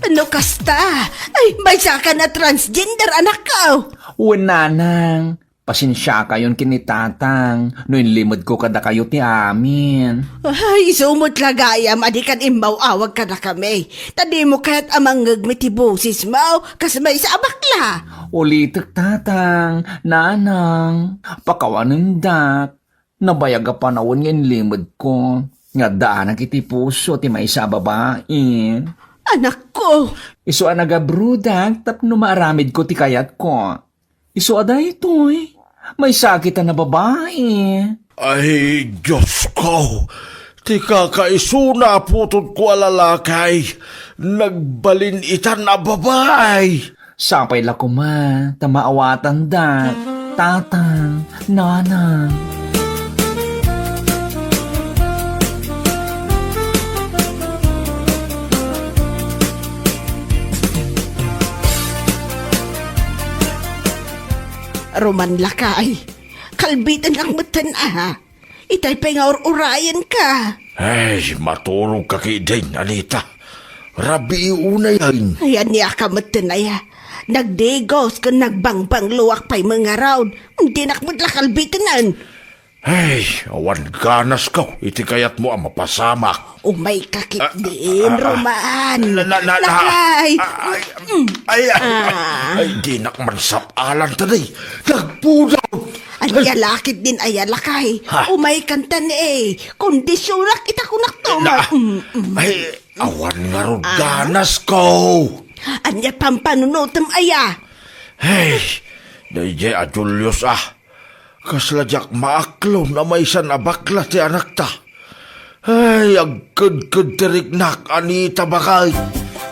No kasta, ay, maysakan a transgender, anakko. Wen, Nanang, pasensiakayon ken ni Tatang no inlimedko kadakayo ti amin. Ay, isu met la gayam a dikan immaw-awag kadakami. Ta dimo kayat a mangngegmi ti bosesmo, kas maysa a bakla. Ulitek, Tatang, Nanang, pakawanendak. Nabayag a panawen nga inlimedko nga addaanak iti puso ti maysa a babai. Anakko! Isu a nagabrodak tapno maaramidko ti kayatko. Isu a daytoy, maysa a kita a babai. Ay, Diosko! Ti kakaisuna a putodko a lalaki, nagbalin itan a babai! Sapay la koma ta maawatanda, Tatang, Nanang. Roman, lakay, kalbitennak metten a. Itay pay nga ur-urayenka. Ay, maturogka ketdin, Anita. Rabii unayen. Ay, ania ka metten aya? Nagdigos ken nagbangbangloak pay ngarud. Dinak met la kalbitenen. Ay, awan ganasko iti kayatmo a mapasamak. Umayka ketdin, ah, ah, Roman. Na, na, na, na. Lakay. Ah, ay, mm. Ay, ay, ah, ay, dinak man sap-alan ta di. Nagpudot. Ania la ketdin aya, lakay? Ha? Umaykan ta ni, eh. Kondisionak ita, kunak to. Na, mm, mm. Ay, awan ngarud ganasko. Ania pampanunotem aya? Hey, daydiay a Julius, ah. Kasla diak maaklon a maysan a bakla ti anakta. Ay, agkedked ti riknak, Anita, baket.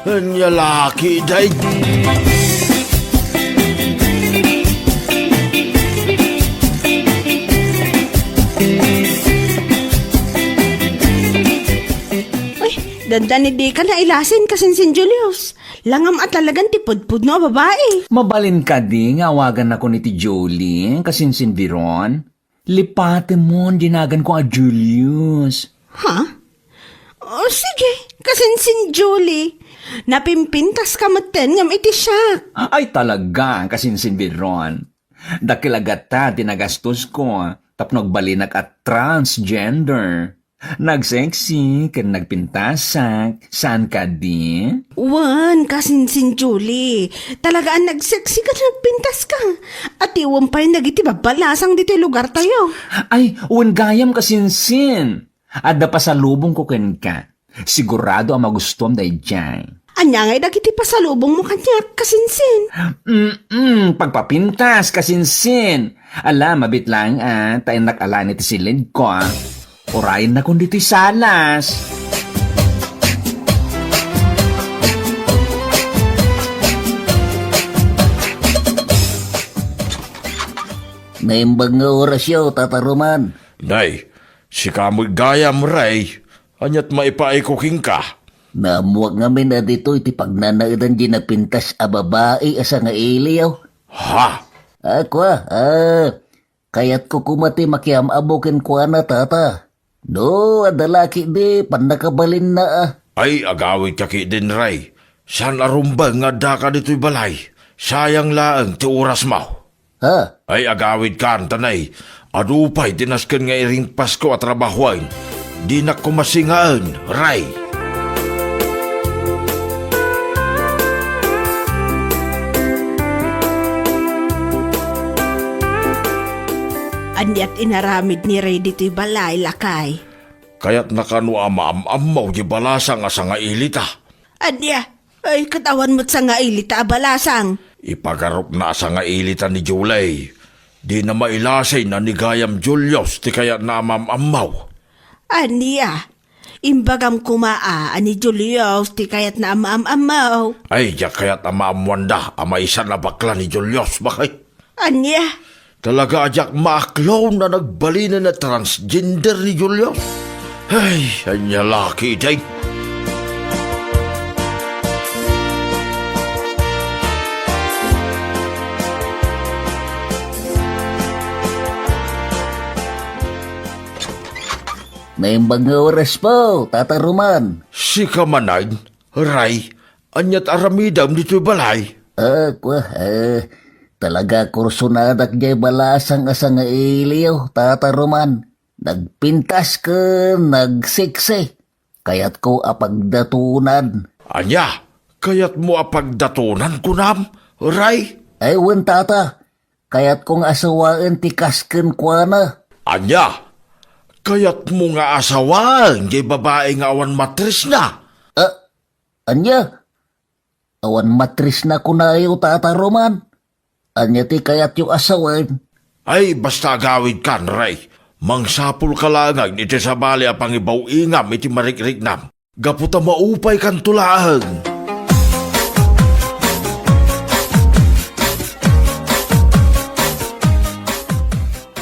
Ania la ketdin. Ay, dandani dika nailasin, kasinsin Julius. Langam a talagan ti pudpudno a babai. Mabalin kadi nga awagannakon iti Julie, kasinsin Veron? Lipatemon di naganko a Julius. Ha? O, sige, kasinsin Julie. Napimpintaska metten ngem iti siak. Ay, talaga, kasinsin Veron. Dakkel a gata ti nagastosko tapno agbalinak a transgender. Nagsexy ken nagpintasak, saan kadi? Wen, kasinsin Julie. Talaga a nagsexy ken nagpintaska. Atiwem pay dagiti babbalasang ditoy lugartayo. Ay, wen gayam, kasinsin. Adda pasalubongko kenka. Sigurado a magustuam daydiay. Ania ngay dagiti pasalubongmo kaniak, kasinsin? Mm-mm, pagpapintas, kasinsin. Ala, mabit laeng, ah, ta innak alaen iti siledko, ah. Urayennakon ditoy salas. Naimbag nga orasyo, Tata Roman. Nay, sika met gayam, Ray. Ania't maipaayko kenka? Naammoak ngamin a ditoy ti pagnanaedan di napintas a babai a sangailiyo. Ha? A, kua, a, kayatko koma ti makiam-ammo kenkuana, Tata. No, adda la ketdi pannakabalinna a. Ay, agawidka ketdin, Ray. Saan a rumbeng nga addaka ditoy balay. Sayang laeng ti orasmo. Ha? Ay, agawidkan, ta nay, adu pay ti nasken nga iringpasko a trabahoen. Dinak koma singaen, Ray. Ania't inaramid ni Ray ditoy balay, lakay? Kayatna kano a maam-ammo di balasang a sangailita. Ania? Ay, ket awan met sangailita a balasang. Ipagarupna a sangailita ni Julie. Dina mailasin a ni gayam Julius ti kayatna a maam-ammo. Ania? Imbagam koma a, a ni Julius ti kayatna a maam-ammo. Ay, diak kayat a maammoanda a maysa a bakla ni Julius, bakit? Ania? Talaga a diak maaklon a nagbalinen a transgender ni Julius. Ay, ania la ketdin. Naimbag nga oras po, Tata Roman. Sika manen, Ray, aniat aramidem ditoy balay? Ah, kua, eh, talaga kursonadak diay balasang a sangailiw, Tata Roman. Nagpintas ken nagsiksi. Kayatko a pagdatonan. Ania? Kayatmo a pagdatonan, kunam, Ray? Ay, wen, Tata. Kayatko nga asawaen ti kas kenkuana. Ania? Kayatmo nga asawaen diay babai nga awan matrisna? Ah, ania? Awan matrisna kunayo, Tata Roman? Ania ti kayatyo a sawen? Ay, basta agawidkan, Ray. Mangsapulka laengen iti sabali a pangibaw-ingam iti marikriknam. Gapu ta maupaykanto laeng.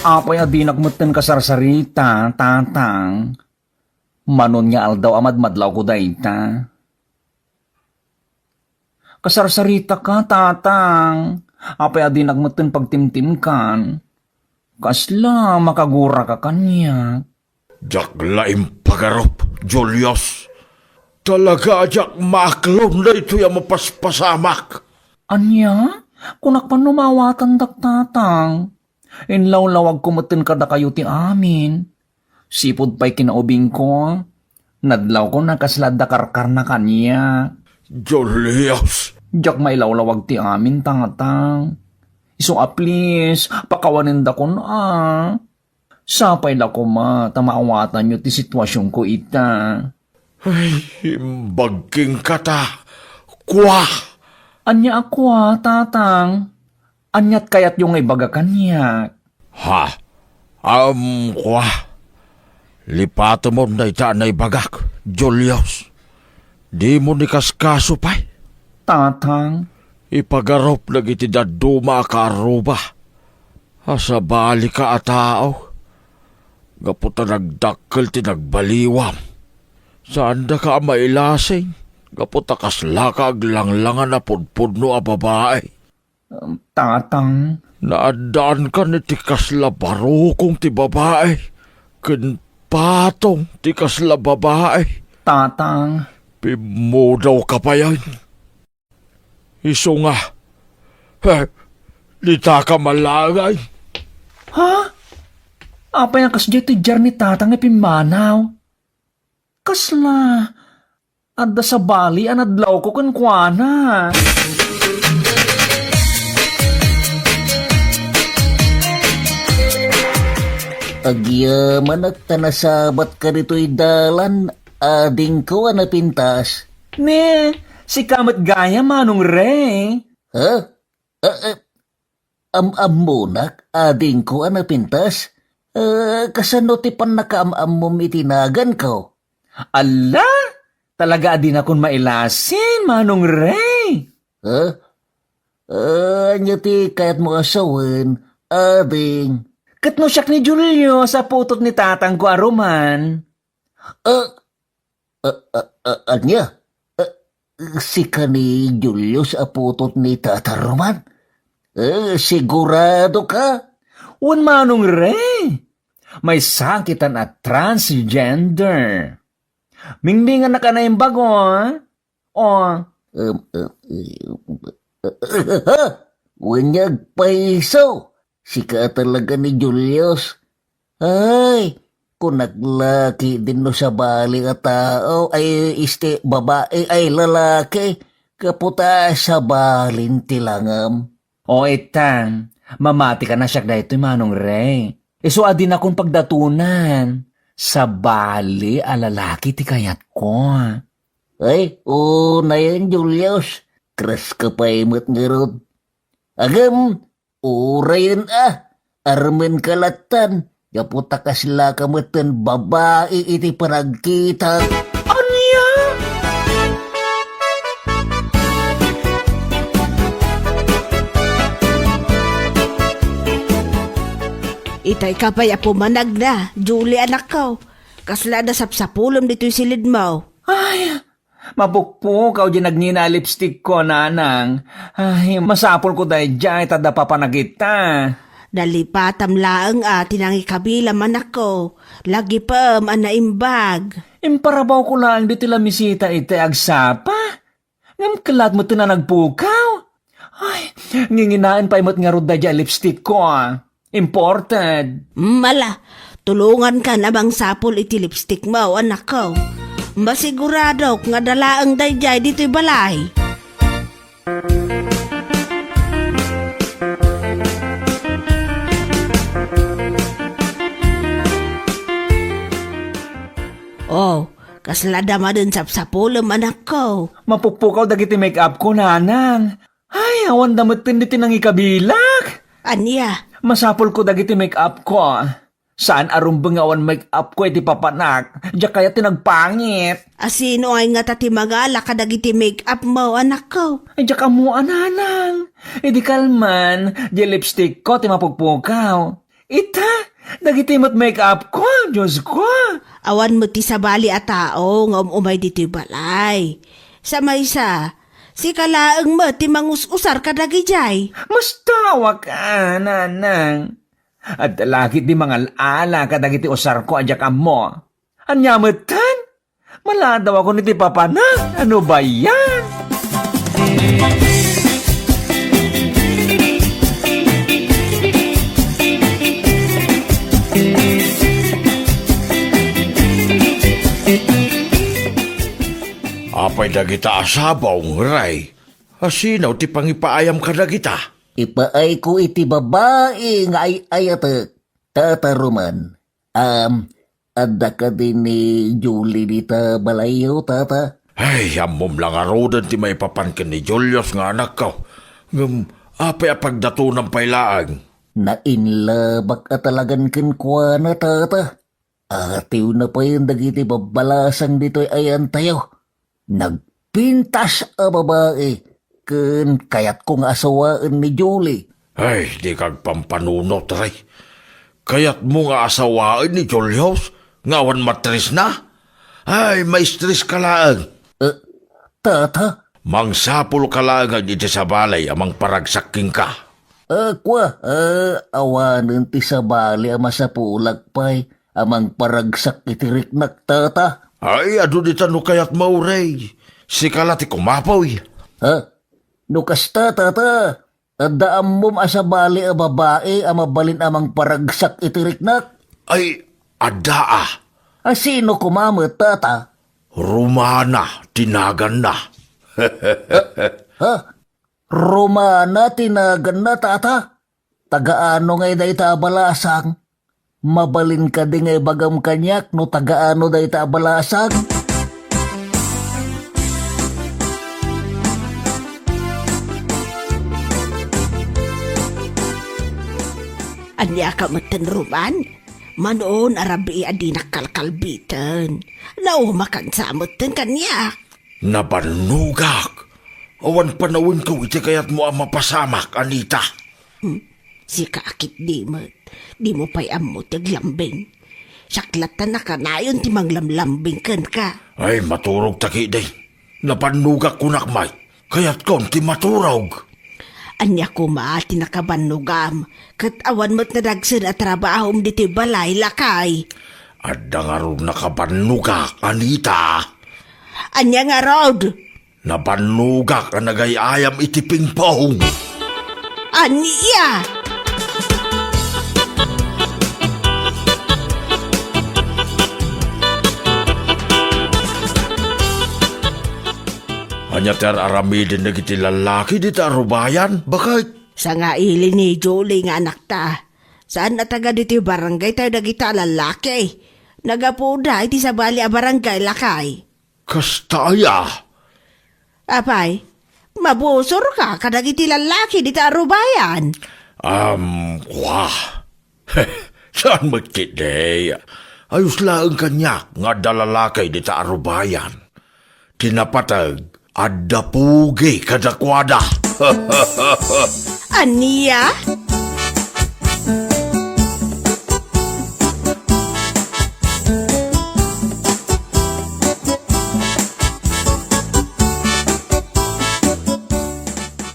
Apay a dinak metten kasarsarita, Tatang? Manon nga aldaw a madmadlawko dayta. Kasarsarita ka, Tatang. Apay a dinak metten pagtimtimkan? Kasla makagura ka kaniak. Diak la impagarup, Julius. Talaga a diak maaklon daytoy a mapaspasamak. Ania? Kunak pay no maawatandak, Tatang. Inlawlawagko metten kadakayo ti amin. Sipud pay kinaubingko, nadlawko a kasla adda karkarna kaniak. Julius! Diak mailawlawag ti amin, Tatang. Isu a please, pakawanendakon a. Sapay la koma ta maawatanyo ti situasionko ita. Ay, imbag kenka ta. Kua! Ania a kua, Tatang? Aniat kayatyo nga ibaga kaniak? Ha? Am, kua. Lipatemon dayta a naibagak, Julius. Dimo ni kaskaso pay. Tatang. Ipagarup dagiti dadduma a kaarruba a sabalika a tao. Gapu ta nagdakkel ti nagbaliwam. Saandaka a mailasing, gapu ta kaslaka aglanglangan a pudpudno a babai. Tatang. Naaddaankan iti kasla barukong ti babai, ken patong ti kasla babai. Tatang. Pimmudawka payen. Isu nga, eh, ditaka malaengen. Ha? Apay a kasdiay ti diar ni Tatang nga pimmanaw? Kasla, adda sabali a nadlawko kenkuana. Agyamanak ta nasabatka ditoy dalan, adingko a napintas. Ne, sika met gayam, Manong Ray. Ha? Ah, ah, am-ammonak, adingko a napintas? Ah, kasano ti pannakaam-ammom iti naganko? Alla, talaga a dinakon mailasin, Manong Ray. Ha? Ah, ania ti kayatmo a sawen, ading? Ket no siak ni Julius a putot ni tatangko a Roman. Ah, ah, ah, ah, ania? Ah, sika ni Julius a putot ni Tata Roman? Ah, sigurado ka? Wen, Manong Ray. Maysa kita a transgender. Mingminganak a naimbag, o. O. Um, um, um, wen nga agpayso. Sika talaga ni Julius. Ay, kunak la ketdin no sabali a tao, ay, este, babai, ay, lalaki, gapu ta sabalin ti langam. O, itang, mamati ka na siak daytoy, Manong Ray. Isu a dinakon pagdatonan. Sabali a lalaki ti kayatko. Ay, unayen, Julius. Kras ka pay met ngarud. Agem, urayen a, armenka lattan, Gapu ta kaslaka metten babai iti panagkitak. Ania? Itay ka pay a pumanagna, Julie, anakko. Kasla adda sapsapulem ditoy silidmo. Ay, mapukpukaw diay nagngina a lipstickko, nanang. Ay, masapulko daydiay ta adda papanak ita. Nalipatam laeng a ti nangikabilam, anakko. Lagipem a naimbag. Imparabawko laeng ditoy lamisita ita agsapa. Ngem kellat metten a nagpukaw. Ay, nginginaen pay met ngarud daydiay a lipstickko, a. Imported. Mala, tulongankan a mangsapul iti lipstickmo, anakko. Masiguradok nga adda laeng daydiay ditoy balay. Oh, kasla adda manen sapsapulem, anakko. Mapukpukaw dagiti make-upko, nanang. Ay, awanda metten ditoy nangikabilak. Ania? Masapulko dagiti make-upko. Saan a rumbeng nga awan make-upko iti papanak. Diak kayat ti nagpangit. A sino ngay ngata ti mangala kadagiti make-upmo, anakko? Ay, diak ammo a, nanang. Idi kalman, diay lipstickko ti mapukpukaw. Ita, dagiti met make-upko, Diosko. Awan met ti sabali a tao nga um-umay ditoy balay. Sa maysa, sika laeng met ti mangus-usar kadagidiay. Mastawak a, nanang. Adda la ketdi mangal-ala kadagiti usarko a diak ammo. Ania metten? Maladawakon iti papanak. Ano ba yan? Apay dagita a sabong, Ray? A sino ti pangipaayam kadagita? Ipaayko iti babai nga ay-ayatek, Tata Roman. Am, adda kadi ni Julie dita balayyo, Tata? Ay, ammom la ngaruden ti maipapan ken ni Julius nga anakko. Ngem, apay a pagdatonam pay laeng? Nainlabak a talagan kenkuana, Tata. Atiwna payen dagiti babbalasang ditoy ayantayo. Nagpintas a babai ken kayatko nga asawaen ni Julie. Ay, dika agpampanunot, Ray. Kayatmo nga asawaen ni Julius nga awan matrisna? Ay, maistriska laeng. Eh, Tata? Mangsapulka laeng iti sabali a mangparagsak kenka. Ah, kua, ah, awanen ti sabali a masapulak pay a mangparagsak iti riknak, Tata. Ay, adu dita no kayatmo, Ray. Sika la ti kumapuy. Ha? No kasta, Tata, adda ammom a sabali a babai a mabalin a mangparagsak iti riknak? Ay, adda a. A sino koma met, Tata? Romana ti naganna. Ha? Romana ti naganna, Tata? Taga-ano ngay dayta a balasang? Mabalin kadi nga ibagam kaniak no taga-ano dayta a balasang? Ania ka metten, Roman? Manon a rabii a dinak kalkalbiten. Naumakan sa metten kaniak. Nabannogak. Awan panawenko iti kayatmo a mapasamak, Anita. Hmm, sika a ketdi met. Dimo pay ammo ti aglambing. Siak latta nakanayon ti manglamlambing kenka. Ay, maturog ta ketdi. Nabannogak kunak met. Kayatkon ti maturog. Ania koma ti nakabannogam, ket awan met nadagsen a trabahom ditoy balay, lakay? Adda ngarud nakabannogak, Anita. Ania ngarud? Nabannogak a nagay-ayam iti pingpong. Ania? Ania ti ar-aramiden dagiti lallaki dita a rubayan, baket? Sangaili ni Julie nga anakta. Saan a taga ditoy barangay tayo dagita a lallaki. Nagapuda iti sabali a barangay, lakay. Kasta aya? Apay, mabusorka kadagiti lallaki dita a rubayan? Um, wa. Saan met ketdi? Ayos laeng kaniak nga adda lalaki dita a rubayan. Ti napateg, adda pugi kadakuada. Ania?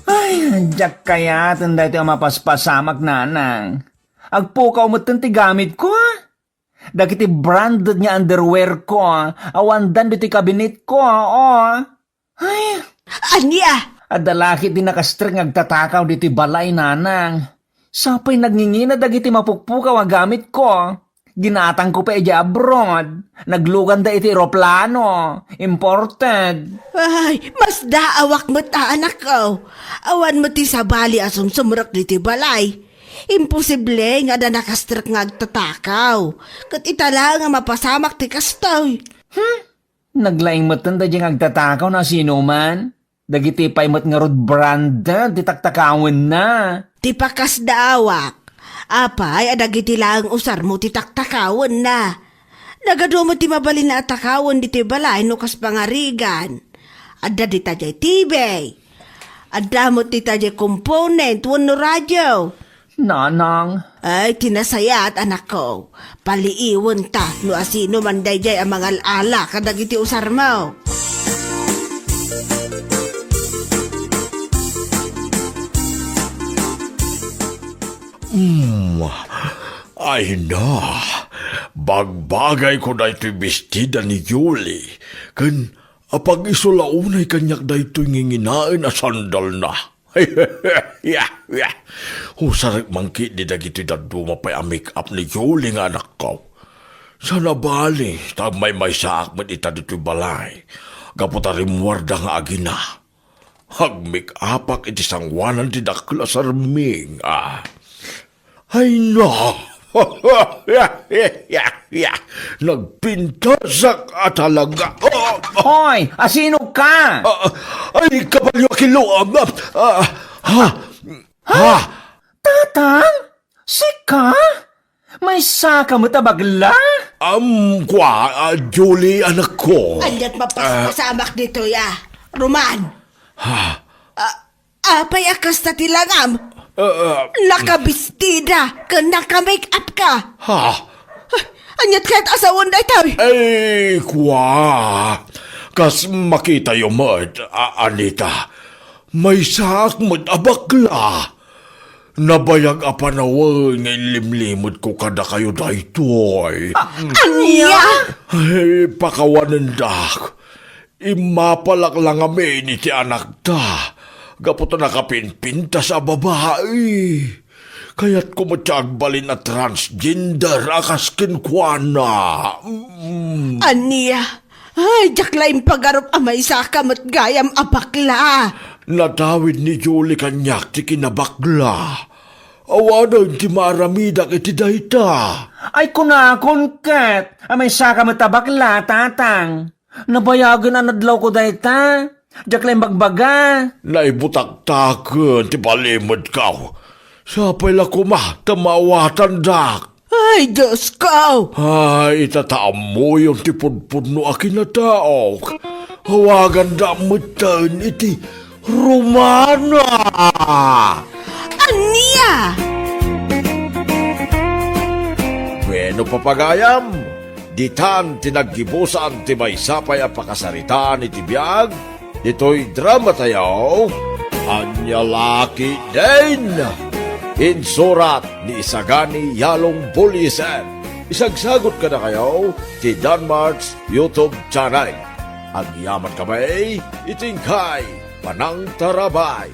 Ay, diak kayaten daytoy a mapaspasamak, nanang. Agpukaw metten ti gamitko, a. Dagiti branded nga underwearko, a. Awandan ditoy kabinetko, a, o. Ay. Ania? Adda la ketdi nakastrek nga agtatakaw ditoy balay, nanang. Sapay nagngingina dagiti mapukpukaw a gamitko. Ginatangko pay idiay abroad. Nagluganda iti eroplano. Imported. Ay, masdaawak met a, anakko. Awan met ti sabali a sumsumrek ditoy balay. Imposible nga adda nakastrek nga agtatakaw. Ket ita laeng a mapasamak ti kastoy. Hmm? Naglaing metten daydiay nga agtatakaw no sinuman. Dagiti pay met ngarud branded ti taktakawenna. Ti pakasdaawak. Apay a dagiti laeng usarmo ti taktakawenna. Nagadu met ti mabalin a takawen ditoy balay no kas pangarigan. Adda dita diay T V. Adda met dita diay component wenno radio. Nanang. Ay, ti nasayaat, anakko. Paliiwenta no asino man daydiay a mangal-ala kadagiti usarmo. Mm, ay na, bagbagayko daytoy bestida ni Julie, ken apag-isu la unay kaniak daytoy nginginaen a sandalna. Usarek man ketdi dagitoy dadduma pay a make-up ni Julie nga anakko. Saan a bali, ta agmaymaysaak met ita ditoy balay, gapu ta rimmuarda nga agina. Agmake-upak iti sangoanan ti dakkel a sarming, a. Ay, no! Nagpintasak a talaga. Oh! Hoy, asino ka? Ah, ay, kabalyo a kiluam. Ah, ha? Ha? Tatang? Sika? Maysa ka met a bagla? Am, kua, ah, Julie, anakko. Ania't mapaspasamak ditoy, a. Roman. Ha? Ah, apay a kasta ti langam? Ah, ah. Nakabistida ken naka-make-up ka. Ha? Ania't kayat a sawen daytoy? Ay, kua. Kas makitayo met, a, Anita. Maysaak met a bakla. Nabayag a panawen nga inlimlimedko kadakayo daytoy. Ah, ania? Ay, pakawanendak. Immapalak la ngamin iti anakta, gapu ta nakapinpintas a babai. Kayatko met ti agbalin a transgender a kas kenkuana. Mm. Ania? Ay, diak la impagarup a maysaka met gayam a bakla. Nadawid ni Julie kaniak ti kinabakla. Awanen ti maaramidak iti dayta. Ay, kunakon ket a maysaka met a bakla, tatang. Nabayagen a nadlawko dayta. Diak la imbagbaga. Naibutaktaken ti palimedko. Sapay la koma ta maawatandak. Ay, Diosko! Ay, ita ta ammoyon ti pudpudno a kinataok. Awagandak metten iti Romana! Ania? Bueno, papagayam, ditan ti naggibusan ti maysa pay a pakasaritaan iti biag ditoy dramatayo, Ania La Ketdin. Insurat ni Isagani Yalong Buliser. Isagsagut kadakayo ti Danmart's YouTube channel. Agyaman kami iti inkay panangtarabay.